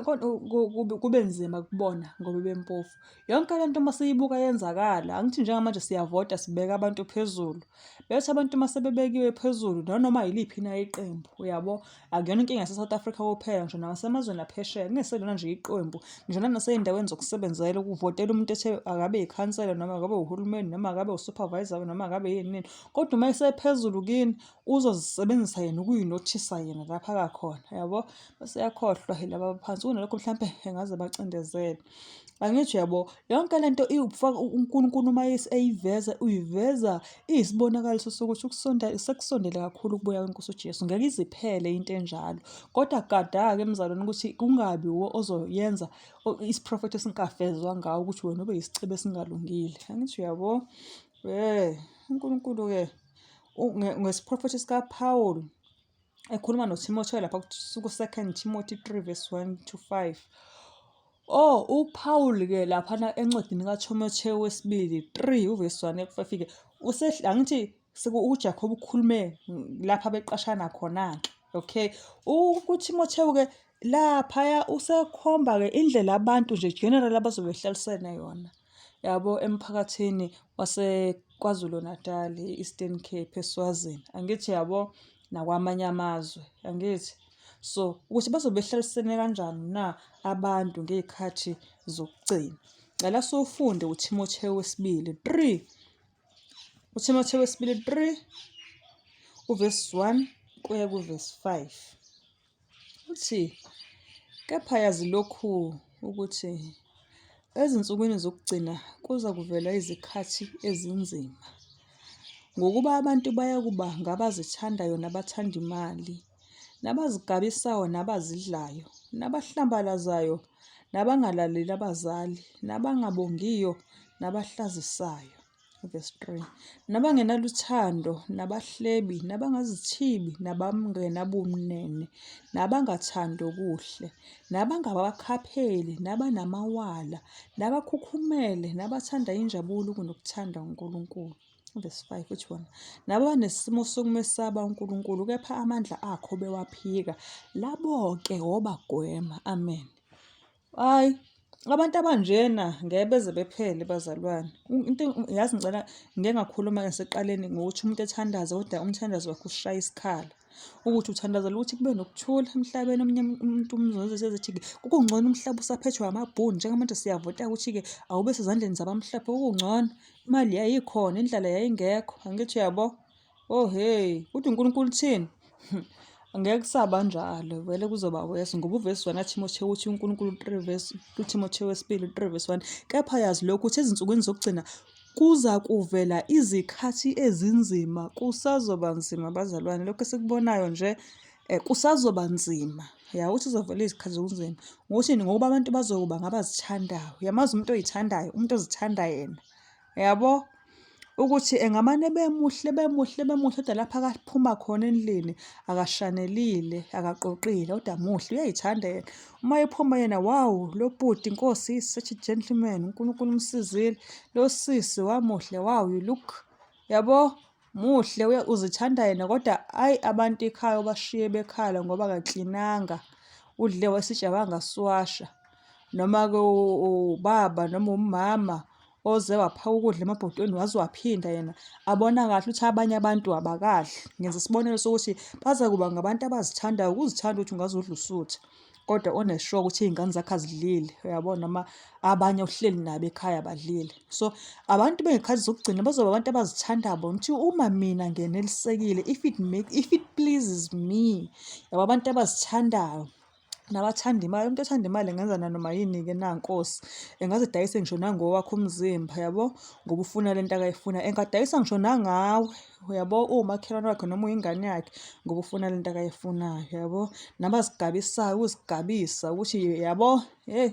kube nzima kubona ngoba bempofu. Yonke le nto uma siyibuka yenzakala, angithi njengamanje siyavota sibeka abantu phezulu. Bethi abantu uma sebebekiwe phezulu nanoma yiliphi na iqembu, uyabo? Akuyona inkinga yase-South Africa kuphela ngisho nasemazweni aphesheya kungeselona nje iqembu, ngisho nanasey'ndaweni zokusebenzela ukuvotela umuntu ethe akabe yikhansela noma akabe uhulumeni noma akabe u-supervisor noma akabe yini nini. Kodwa uma esephezulu kini uzozisebenzisa yena ukuyinothisa yena lapha akakhona yabo bese yakhohlwa yilaba abaphansi kunalokho mhlampe engaze bacindezele angithi uyabo yonke lento iwubufaka uNkulunkulu uma eyiveza uyiveza iyisibonakaliso sokuthi ukusonda sekusondele kakhulu ukubuya kwenkosi uJesu ngeke iziphele into enjalo kodwa gada-ke mzalwane ukuthi kungabi wuwe ozoyenza isiprofetho esingafezwa ngawo ukuthi wena ube yisicebi esingalungile angithi uyabo uNkulunkulu-ke ngesiprofetho sikaPawulu ekhuluma noThimothewu lapha ku-2 Timothy 3 verse 1 to 5. Oh, uPaul-ke laphana encwadini kaThimothewu wesibili 3 uvesi 1 ku-5-ke angithi uJakobe ukhulume lapha beqashana khona-ke. Okay, uThimothewu-ke laphaya usekhomba-ke indlela abantu nje general abazobe behlalisene yona. Yabo emphakathini waseKwaZulu Natal, e-Eastern Cape, eSwazini. Angithi yabo nakwamanye amazwe, angithi? So ukuthi bazobe behlalisene kanjani na abantu ngey'khathi zokugcina. Ngicela siwufunde uThimothewu wesibili 3. UThimothewu wesibili 3 uvesi 1 kuya kuvesi 5. Uthi, Kepha yazi lokhu ukuthi ezinsukwini zokugcina kuzakuvela izikhathi ezinzima, ngokuba abantu bayakuba ngabazithandayo nabathanda imali, nabazigabisayo nabazidlayo, nabahlambalazayo, nabangalaleli abazali, nabangabongiyo, nabahlazisayo. Verse 3. Nabangenaluthando, nabahlebi, nabangazithibi, nabangenabumnene, nabangathandi okuhle, nabangabakhapheli, nabanamawala, nabakhukhumele, nabathanda injabulo kunokuthanda uNkulunkulu. Verse 5 uthi wona, nabanesimo sokumesaba uNkulunkulu, kepha amandla akho bewaphika, labo-ke wobagwema. Amen. Hhayi, abantu abanjena ngeke beze bephele bazalwane. Into yazi ngicela ngike ngakhuluma ngisekuqaleni ngokuthi umuntu ethandaza kodwa umthandazo wakhe ushaya isikhala. Ukuthi uthandazela ukuthi kube nokuthula emhlabeni omunye umuntu umzonzo esethi-ke kukungcono umhlaba usaphethwe amabhunu njengamanje siyavota ukuthi-ke awube sezandleni zabamhlophe kukungcono. Imali yayikhona, indlala yayingekho, angithi uyabo? Oh hey, uthi uNkulunkulu uthini? Angeke kusaba njalo, vele kuzoba worse ngoba uvesi 1 kaThimothewu uthi uNkulunkulu 3 verse kuThimothewu wesibili 3 verse 1 kepha yazi lokhu ukuthi ezinsukwini zokugcina kuza kuvela izikhathi ezinzima, kusazoba nzima bazalwane. Lokhu esikubonayo nje kusazoba nzima. Ya uthi kuzovela izikhathi zokunzima. Ngokuthini? Ngokuba abantu bazokuba ngabazithandayo. Uyamazi umuntu oyithandayo, umuntu ozithanda yena. Yabo? Ukuthi engamane ebemuhle ebemuhle ebemuhle kodwa lapho akaphuma khona endlini akashanelile, akaqoqile kodwa muhle uyay'thanda yena. Uma ephuma yena wawu lo bhuti Nkosi he's such a gentleman, uNkulunkulu umsizile. Lo sisi wamuhle wow you look yabo. Muhle uzithanda yena kodwa ayi abantu ekhaya ubashiye bekhala ngoba akaklinanga udle wasitsha wangasiwasha. Noma-ke ubaba noma umama oze waphaka ukudla emabhodweni waze waphinda yena abona kahle ukuthi abanye abantu abakadli. Ngenza isibonelo sokuthi baza kuba ngabantu abazithandayo, ukuzithanda ukuthi ungaze udle usuthe. Kodwa one-sure ukuthi iy'ngane zakhe azidlile, uyabo? Noma abanye ohleli nabo ekhaya abadlile. So, abantu bey'khathi zokugcina bazoba abantu abazithandayo bona ukuthi uma mina ngenelisekile, if it make, if it pleases me, yabo abantu abazithandayo nabathanda imali. Umuntu othanda imali engenza nanoma yini-ke na Nkosi. Engaze edayise ngisho nangowakhe umzimba, yabo? Ngoba ufuna le nto akayifunayo. Engadayisa ngisho nangawe. Uyabo uwumakhelwane wakhe noma uyingane yakhe ngoba ufuna lento akayifunayo yabo. Nabazigabisayo ukuzigabisa ukuthi yabo hey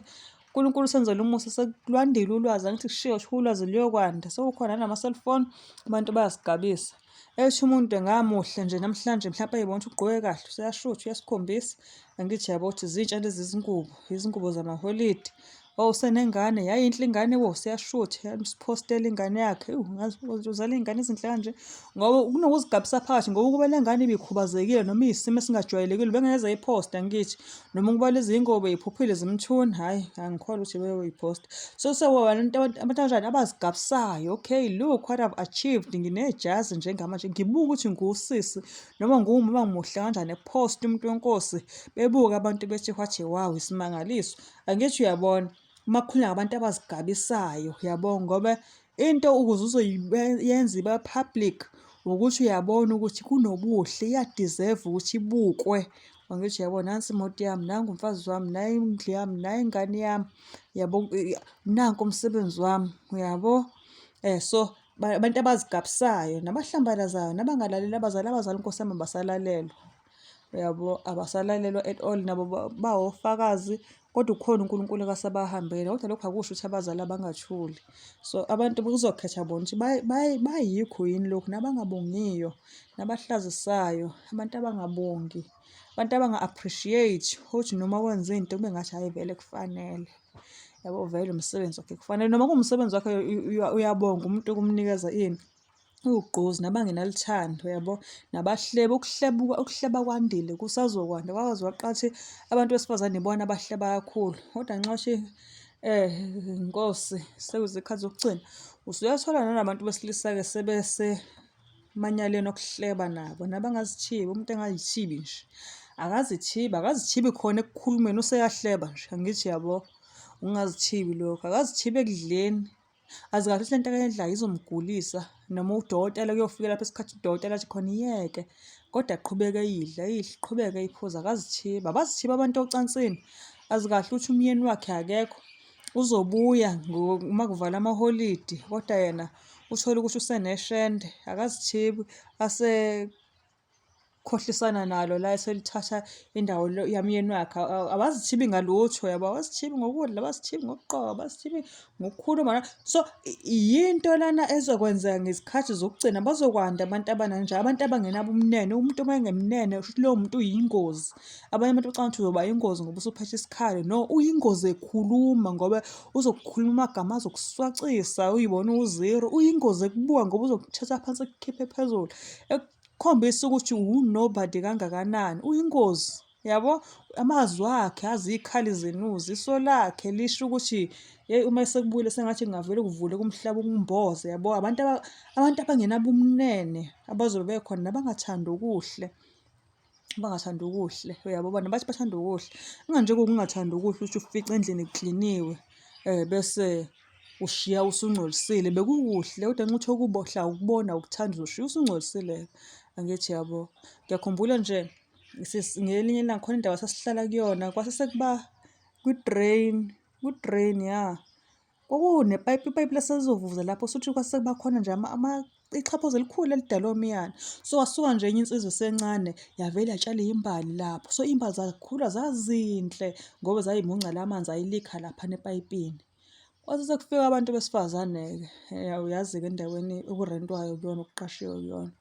uNkulunkulu usenzele umusa sekulwandile ulwazi angithi kushiwo ukuthi ulwazi luyokwanda sekukhona nama-cellphone abantu bayasigabisa. Ethi umuntu engamuhle nje namhlanje mhlawumpe eyibona ukuthi ugqoke kahle useyashutha uyasikhombisa angithi yabo ukuthi zintsha lezi zingubo izingubo zamaholidi. Oh usenengane yayinhle ingane wo seyashutha yamsphostela ingane yakhe. Ewu ngazi uzala iy'ngane ezinhle kanje ngoba kunokuzigabisa phakathi ngoba ukube le ngane ibikhubazekile noma iyisimo esingajwayelekile ubengeze ayiphoste angithi noma ukuba lezi iy'ngobo y'phuphile zimthuni hhayi angikholwa ukuthi beyoyiphosta. So sekuba abantu abantu abanjani abazigabisayo okay look what I've achieved nginejazi njengamanje ngibuka ukuthi ngiwusisi noma ngiwumama ngimuhle kanjani ephosta umuntu wenkosi bebuke abantu bethi wathi wow isimangaliso. Angithi uyabona uma kukhulunywa ngabantu abazigabisayo uyabo ngoba into ukuze uzoyenza iba public ukuthi uyabona ukuthi kunobuhle iya-deserve ukuthi ibukwe. Angithi uyabona nansi imoto yami, nangu umfazi wami, nayi indlu yami, nayi ingane yami, uyabo nanku umsebenzi wami, uyabo. So abantu abazigabisayo nabahlambalazayo nabangalaleli abazali, abazali Nkosi yami abasalalelwa. Uyabo, abasalalelwa at all nabo bawofakazi kodwa ukhona uNkulunkulu akasabahambela kodwa lokhu akusho ukuthi abazali abangathuli. So abantu kuzokhetha bona ukuthi bayikho yini lokhu nabangabongiyo, nabahlazisayo, abantu abangabongi, abantu abanga-appreciate ukuthi noma wenza into kube ngathi hhayi vele kufanele. Yabo vele umsebenzi wakhe kufanele noma kuwumsebenzi wakhe uyabonga umuntu ukumnikeza ini. Ugqozi nabangenaluthando uyabo, nabahleba ukuhlebuka ukuhleba kwandile kusazokwanda kwakwaze waqathi abantu besifazane ibona abahleba kakhulu kodwa nxoshe Nkosi sekuzikhathi zokugcina usuyathola nanabantu besilisa-ke sebese manyaleni okuhleba nabo nabangazithibi umuntu engazithibi nje akazithibi akazithibi khona ekukhulumeni useyahleba nje angithi yabo ungazithibi lokho akazithibi ekudleni. Azi kahle ukuthi lento akayidlayo izomgulisa noma udokotela kuyofika lapho isikhathi udokotela athi khona iyeke kodwa aqhubeke eyidla eyidla iqhubeke eyiphuza akazithibi abazithibi abantu ocansini azi kahle ukuthi umyeni wakhe akekho uzobuya uma kuvala amaholidi kodwa yena uthole ukuthi useneshende akazithibi ase khohlisana nalo la eselithatha indawo yamyeni wakhe abazithibi ngalutho yabo abazithibi ngokudla abazithibi ngokugqoka abazithibi ngokukhuluma so yinto lana ezokwenzeka ngezikhathi zokugcina bazokwanda abantu abananje abantu abangenabo ubumnene umuntu uma engemnene usho ukuthi lowo muntu uyingozi abanye abantu bacabanga ukuthi uzoba yingozi ngoba usuphethe isikhali no uyingozi ekhuluma ngoba uzokukhuluma amagama azokuswacisa uyibona uwu-zero uyingozi ekubuka ngoba uzokuthatha phansi ekukhiphe phezulu Khombisa ukuthi uwu-nobody kangakanani, uyingozi yabo. Amazwi akhe azikhali zenuzi, iso lakhe lisho ukuthi yeyi uma esekubukile sengathi kungavele kuvuleke umhlaba ukumboze yabo. Abantu abantu abangenabumnene abazobe bekhona nabangathandi okuhle, abangathandi okuhle uyabo bona bathi bathanda okuhle. Kunganje kungathandi okuhle ukuthi ufice endlini kukliniwe bese ushiya usungcolisile. Bekukuhle kodwa nxa uthi okubohla ukubona ukuthanda uzoshiya usungcolisile-ke, angithi yabo. Ngiyakhumbula nje ngelinye ilanga khona indawo esasihlala kuyona kwase sekuba kwi-drain, kwi-drain ya. Kwakunepayipi, ipayipi laselizovuza lapho shuthi kwase kuba khona nje ixhaphozi elikhulu elidalwe omiyane. So wasuka nje enye insizwa esencane yavele yatshala iy'mbali lapho. So iy'mbali zakhula zazinhle ngoba zayimunca la manzi ayilikha laphana epayipini. Kwase sekufika abantu besifazane-ke, uyazi-ke endaweni okurentwayo kuyona, okuqashiwe kuyona.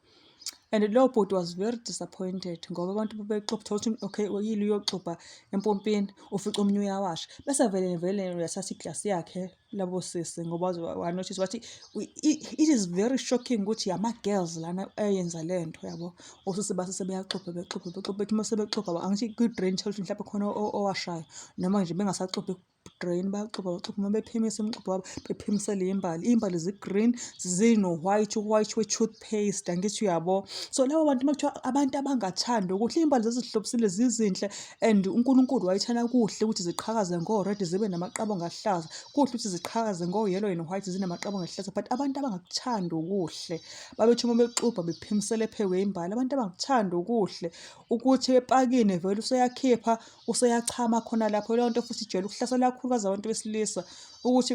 And lowo bhuti was very disappointed ngoba abantu bebexubha, uthole ukuthi okay uyile uyoxubha empompini, ufice omunye uyawasha. Bese vele vele uyathatha iglasi yakhe labo sisi ngoba waze wa-notice wathi it is very shocking ukuthi ama-girls lana ayenza le nto yabo. Osisi base sebeyaxubha bexubha bexubha bethi uma sebexubha angithi kwi-drain uthole ukuthi mhlampe khona owashayo noma nje bengasaxubhi drain bayaxubha baxubha uma bephimisa umxubho wabo bephimisele iy'mbali iy'mbali zi-green zino-white u-white we-toothpaste angithi uyabo. So labo bantu uma kuthiwa abantu abangathandi okuhle iy'mbali zazihlobisile zizinhle and uNkulunkulu wayethanda kuhle ukuthi ziqhakaze ngo-red zibe namaqabunga aluhlaza kuhle ukuthi ziqhakaze ngo-yellow and white zinamaqabunga aluhlaza but abantu abangakuthandi okuhle babethi uma bexubha bephimisele phezu kwey'mbali abantu abangakuthandi okuhle ukuthi epakini vele useyakhipha useyachama khona lapho leyo nto futhi ijwayele ukuhlasela kakhulukazi abantu besilisa ukuthi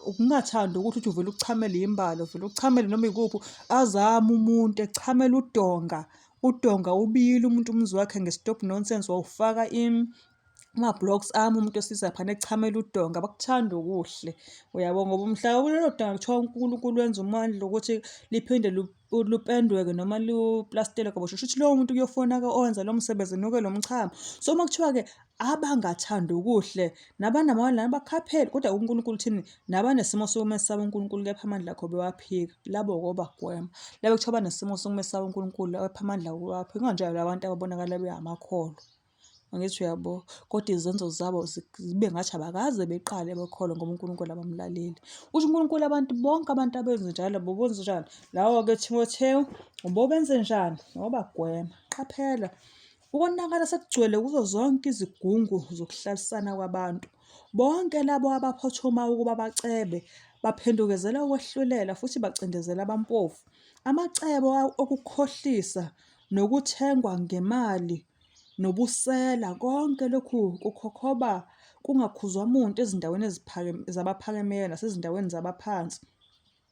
ukungathandi ukuthi uthi uvele uchamele imbali uvele uchamele noma ikuphi azame umuntu echamela udonga udonga ubiyile umuntu umuzi wakhe nge-stop nonsense wawufaka ama-blocks ami umuntu wesilisa laphana echamela udonga bakuthanda okuhle uyabo ngoba umhla kulelo donga kuthiwa uNkulunkulu wenza umandla ukuthi liphinde lupendweke noma luplastelwe kabusha shuthi lowo muntu kuyofonaka owenza lo msebenzi enuke lo mchamo. So uma kuthiwa-ke abangathandi okuhle nabanamawala nabakhapheli kodwa uNkulunkulu uthini nabanesimo sokumesaba uNkulunkulu kepha amandla akho bewaphika labo kobagwema labo kuthiwa banesimo sokumesaba uNkulunkulu kepha amandla akho bewaphika kunganjalo abantu ababonakala beyamakholwa. Angithi uyabo? Kodwa izenzo zabo zibe ngathi abakaze beqale bekholwe ngoba uNkulunkulu abamlaleli. Usho uNkulunkulu abantu bonke abantu abenze njalo bobenze njani? Lawo-ke Timothewu ubobenze njani? Ngobagwema. Qaphela, ukonakala sekugcwele kuzo zonke izigungu zokuhlalisana kwabantu. Bonke labo abaphothuma ukuba bacebe baphendukezela ukwehlulela futhi bacindezela abampofu. Amacebo okukhohlisa nokuthengwa ngemali nobusela, konke lokhu kukhokhoba kungakhuzwa muntu ezindaweni zabaphakemeyo nasezindaweni zabaphansi.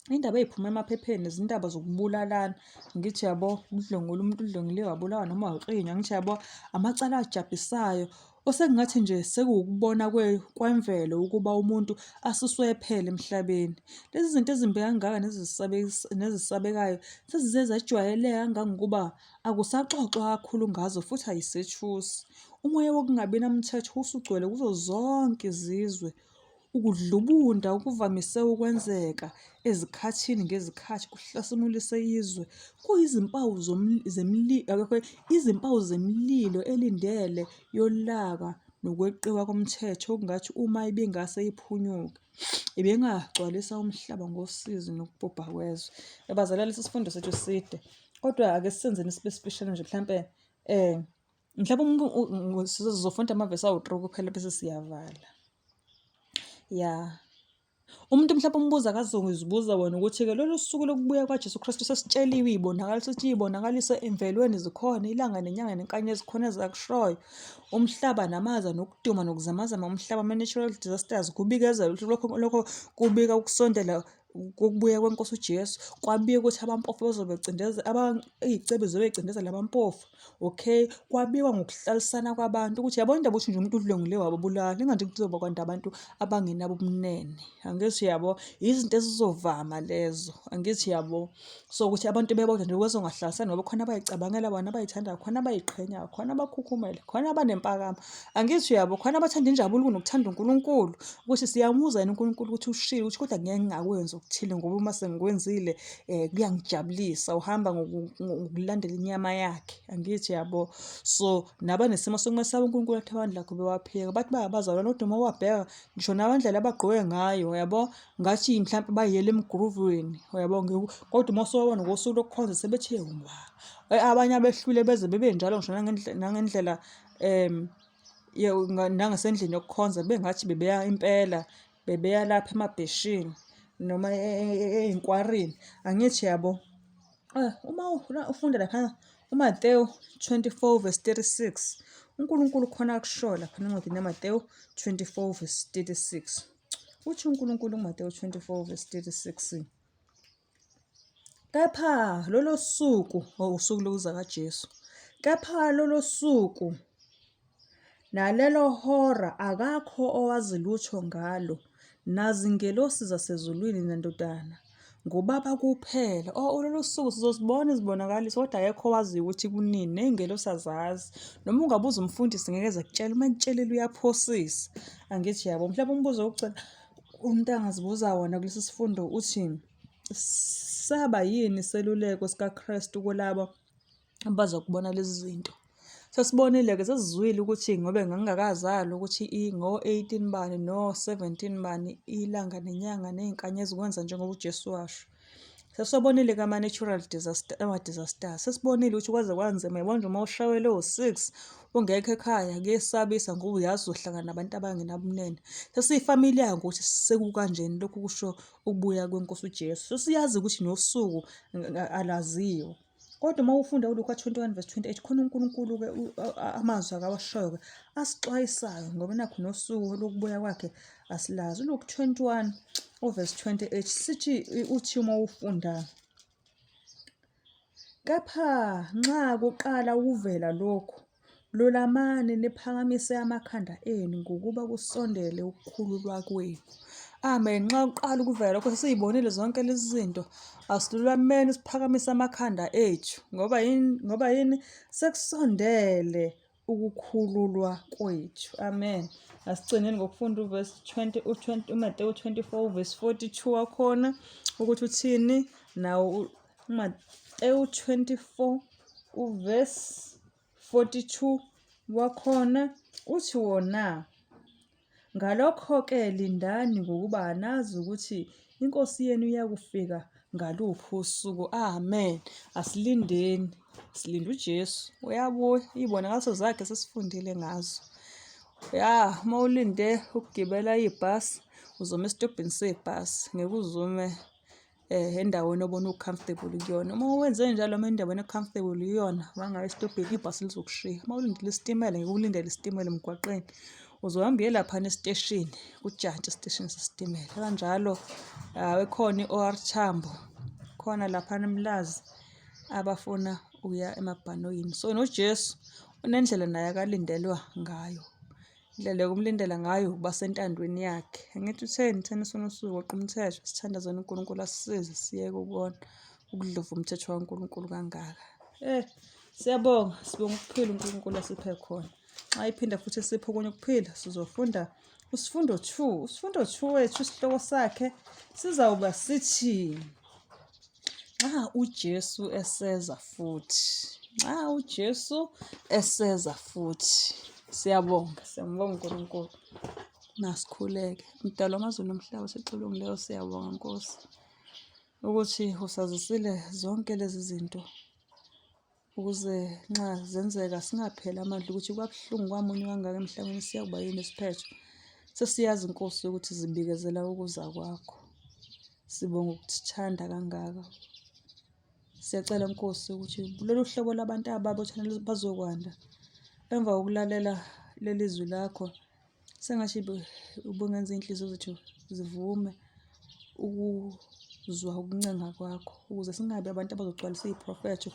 Iy'ndaba ey'phuma emaphepheni izindaba zokubulalana, angithi uyabo, ukudlwengula umuntu udlwenguliwe wabulawa noma waklinywa, angithi uyabo, amacala ajabhisayo. Osekungathi nje sekuwukubona kwemvelo ukuba umuntu asuswe ephele emhlabeni. Lezi zinto ezimbi kangaka nezisabekayo sezize zajwayeleka kangangokuba Akusaxoxwa kakhulu ngazo futhi ayisethusi. Umoya wokungabi namthetho usugcwele kuzo zonke izizwe. Ukudlubunda okuvamise ukwenzeka ezikhathini ngezikhathi kuhlasimulise izwe. Kuyizimpawu izimpawu zemililo elindele yolaka nokweqiwa komthetho okungathi uma ibingase iphunyuke, ibingagcwalisa umhlaba ngosizi nokubhubha kwezwe. Bazalwane, lesi sifundo sethu side. Kodwa ake sisenzeni sibe sifishane nje mhlampe mhlawumbe umuntu sizofunda amavesi awu-three kuphela bese siyavala. Ya. Umuntu mhlawumbe umbuza akazozibuza wena ukuthi-ke lolu suku lokubuya kwaJesu Kristu sesitsheliwe iy'bonakaliso ukuthi iy'bonakaliso emvelweni zikhona, ilanga nenyanga nenkanyezi khona ezakushoyo. Umhlaba namaza nokuduma nokuzamazama umhlaba, ama-natural disasters kubikezela ukuthi lokho lokho kubika ukusondela kokubuya kweNkosi uJesu kwabikwa ukuthi abampofu bazobe iy'cebi zizobe y'cindezela abampofu. Okay, kwabikwa ngokuhlalisana kwabantu ukuthi yabona indaba yokuthi nje umuntu udlwengule wababulala inganje kuzoba kwanda abantu abangenabo ubumnene. Angithi uyabo, izinto ezizovama lezo, angithi uyabo. So ukuthi abantu bebodwa nje bezongahlalisani ngoba khona abay'cabangela bona abay'thandayo, khona abay'qhenyayo, khona abakhukhumele, khona abanempakamo. Angithi uyabo, khona abathanda injabulo kunokuthanda uNkulunkulu. Ukuthi siyamuzwa yini uNkulunkulu ukuthi ushilo ukuthi kodwa ngeke ngingakwenzi okuthile ngoba uma sengikwenzile kuyangijabulisa. Uhamba ngokulandela inyama yakhe, angithi uyabo. So nabanesimo sokumesaba uNkulunkulu athi amandla akho bewaphika. Bathi bayabazalwane kodwa uma ubabheka ngisho nabandlela abagqoke ngayo uyabo, ngathi mhlampe bayiyela emgruvweni uyabo kodwa uma usubabona ngosuku lokukhonza sebethe wa. Abanye abehlule beze bebe njalo ngisho nangendlela nangasendlini yokukhonza bengathi bebeya impela bebeya lapha emabheshini noma ey'nkwarini. Angithi yabo uma ufunda laphana uMatewu 24 verse 36, uNkulunkulu khona akushoyo laphana encwadini yaMatewu 24 verse 36. Uthi uNkulunkulu kuMatewu 24 verse 36, kepha lolo suku, oh, usuku lokuza kaJesu, kepha lolo suku nalelo hora akakho owazi lutho ngalo, Nazingelosi zasezulwini neNdodana, nguBaba kuphela. Oh, lolu suku sizosibona izibonakaliso, kodwa akekho owaziyo ukuthi kunini, ney'ngelosi azazi. Noma ungabuza umfundisi ngeke eze akutshele, uma ekutshelile uyaphosisa. Angithi yabo, mhlawumbe umbuzo wokugcina umuntu angazibuza wona kulesi sifundo uthi, saba yini iseluleko sikaKristu kulabo abazokubona lezi zinto? Sesibonile-ke sesizwile ukuthi ngobe ngangingakazalwa ukuthi ngo-18 bani no-17 bani ilanga nenyanga ney'nkanyezi kwenza njengoba uJesu washo. Sesibonile-ke ama-natural disaster, ama-disasters. Sesibonile ukuthi kwaze kwanzima yabona nje uma ushayelwe u-six ungekho ekhaya kuyesabisa ngoba uyazi uzohlangana nabantu abangenabumnene. Sesiyifamiliar ngokuthi sekukanjeni lokhu kusho ukubuya kweNkosi uJesu. Sesiyazi ukuthi nosuku alaziwa. Kodwa uma ufunda uLuka 21 verse 28 khona uNkulunkulu-ke amazwi akawashoyo-ke asixwayisayo ngoba nakhu nosuku lokubuya kwakhe asilazi. ULuka 21 uverse 28 sithi uthi uma ufunda kepha nxa kuqala ukuvela lokhu Lulamani niphakamise amakhanda enu ngokuba kusondele ukukhululwa kwenu. Amen. Nxa uqala ukuvela lokho sesiyibonile zonke lezi zinto, asilulameni siphakamise amakhanda ethu ngoba yini? Ngoba yini? Sekusondele ukukhululwa kwethu. Amen. Asigcineni ngokufunda uverse 20 u20 uMateyu 24 uverse 42 wakhona ukuthi uthini nawo uMateyu 24 uverse 42 wakhona uthi wona, Ngalokho-ke lindani ngokuba anazi ukuthi iNkosi yenu iyakufika ngaluphi usuku. Amen. Asilindeni, silinde uJesu. Uyabuya, iy'bonakaliso zakhe sesifundile ngazo. Ya, uma ulinde ukugibela ibhasi, uzoma esitobhini sebhasi, ngeke uzume eh endaweni obona u-comfortable kuyona. Uma wenze njalo uma endaweni e-comfortable kuyona, wangaya esitobhini ibhasi lizokushiya. Uma ulindile isitimela ngeke ulindele isitimela emgwaqeni. Uzohamba uye laphana esiteshini, kujantshi esiteshini sesitimela. Kanjalo ekhona i-O_R Tambo, khona laphana eMlazi abafuna ukuya emabhanoyini. So noJesu unendlela naye akalindelwa ngayo. Indlela yokumlindela ngayo ukuba sentandweni yakhe. Angithi utheni thena isono sizoweqa umthetho, sithandazeni uNkulunkulu asisize siyeke ukona ukudlova umthetho kaNkulunkulu kangaka. Eh, siyabonga, sibonga ukuphila uNkulunkulu asiphe khona. Nxa iphinda futhi esiphe okunye ukuphila, sizofunda usifundo 2. Usifundo 2 wethu isihloko sakhe sizawuba sithi Nxa uJesu eseza futhi, nxa uJesu eseza futhi. Siyabonga, siyambonga uNkulunkulu. Masikhuleke. Mdali wamazulu nomhlaba sixolungileyo siyabonga Nkosi ukuthi usazisile zonke lezi zinto ukuze nxa zenzeka singapheli amandla ukuthi kwabuhlungu kwamunyu kangaka emhlabeni siyakuba yini isiphetho. Sesiyazi Nkosi ukuthi zibikezela ukuza kwakho. Sibonga ukuthanda kangaka. Siyacela Nkosi ukuthi lolu hlobo labantu ababuthana bazokwanda emva kokulalela leli zwi lakho. Sengathi ubungenza iy'nhliziyo zethu zivume ukuzwa ukuncenga kwakho ukuze singabi abantu abazogcwalisa iy'profetho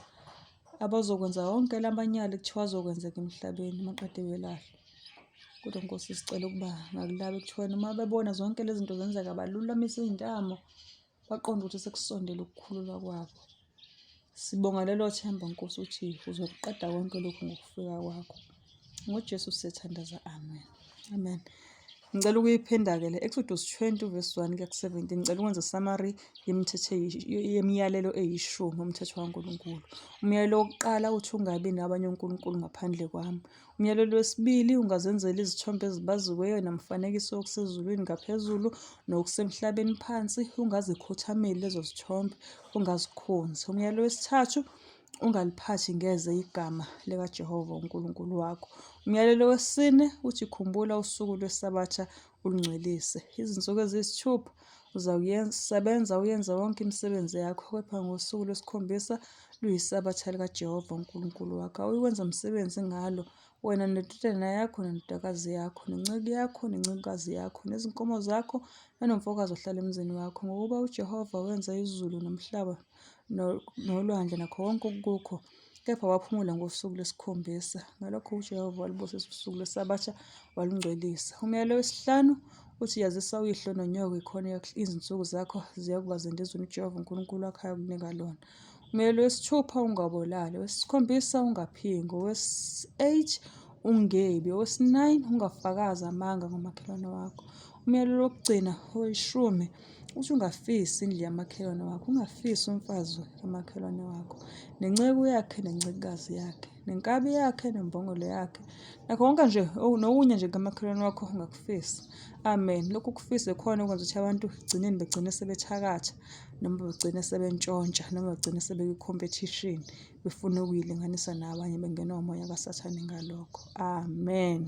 abazokwenza wonke la manyala ekuthiwa azokwenzeka emhlabeni maqede belahlwe. Kodwa Nkosi sicela ukuba ngakulabo ekuthiwa noma bebona zonke lezi zinto zenzeka balulamise iy'ntamo baqonde ukuthi sekusondele ukukhululwa kwabo. Sibonga lelo themba Nkosi ukuthi uzokuqeda konke lokhu ngokufika kwakho. NgoJesu sithandaza amen. Amen. Ngicela ukuyiphinda-ke le Exodus 20 verse 1 kuya ku-17. Ngicela ukwenza summary yemithetho yemiyalelo eyishumi umthetho kaNkulunkulu. Umyalelo wokuqala uthi ungabi nabanye onkulunkulu ngaphandle kwami. Umyalelo wesibili, ungazenzeli izithombe ezibaziweyo namfanekiso wokusezulwini ngaphezulu nokusemhlabeni phansi, ungazikhothameli lezo zithombe, ungazikhonzi. Umyalelo wesithathu, ungaliphathi ngeze igama likaJehova uNkulunkulu wakho. Umyalelo wesine uthi khumbula usuku lweSabatha ulungcwelise. Izinsuku eziyisithupha uzawusebenza uyenze wonke imisebenzi yakho, kepha ngosuku lwesikhombisa luyisabatha likaJehova uNkulunkulu wakho. Awuyikwenza msebenzi ngalo, wena nendodana yakho nendodakazi yakho, nenceku yakho nencekukazi yakho, nezinkomo zakho, nanomfokazi ohlala emzini wakho, ngokuba uJehova wenza izulu nomhlaba nolwandle nakho konke okukukho. Kepha waphumula ngosuku lwesikhombisa. Ngalokho uJehova walubusisa usuku lweSabatha walungcwelisa. Umyalo wesihlanu uthi yazisa uyihlo nonyoko ikhona izinsuku zakho ziyakuba zinde ezweni uJehova uNkulunkulu wakho ayakunika lona. Umyalo wesithupha ungabulali, owesikhombisa ungaphingi, owesi-8 ungebi, owesi-9 ungafakazi amanga ngomakhelwane wakho. Umyalo wokugcina oweshumi uthi ungafisi indlu yamakhelwane wakho, ungafisi umfazi kamakhelwane wakho, nenceku yakhe nencekukazi yakhe, nenkabi yakhe nembongolo yakhe, nakho konke nje nokunye nje kamakhelwane wakho ungakufisi. Amen. Lokhu kufisa khona okwenza ukuthi abantu ekugcineni begcine sebethakatha noma begcine sebentshontsha noma begcine sebekwi-competition befuna ukuyilinganisa nabanye bengenwa umoya kaSathane ngalokho. Amen.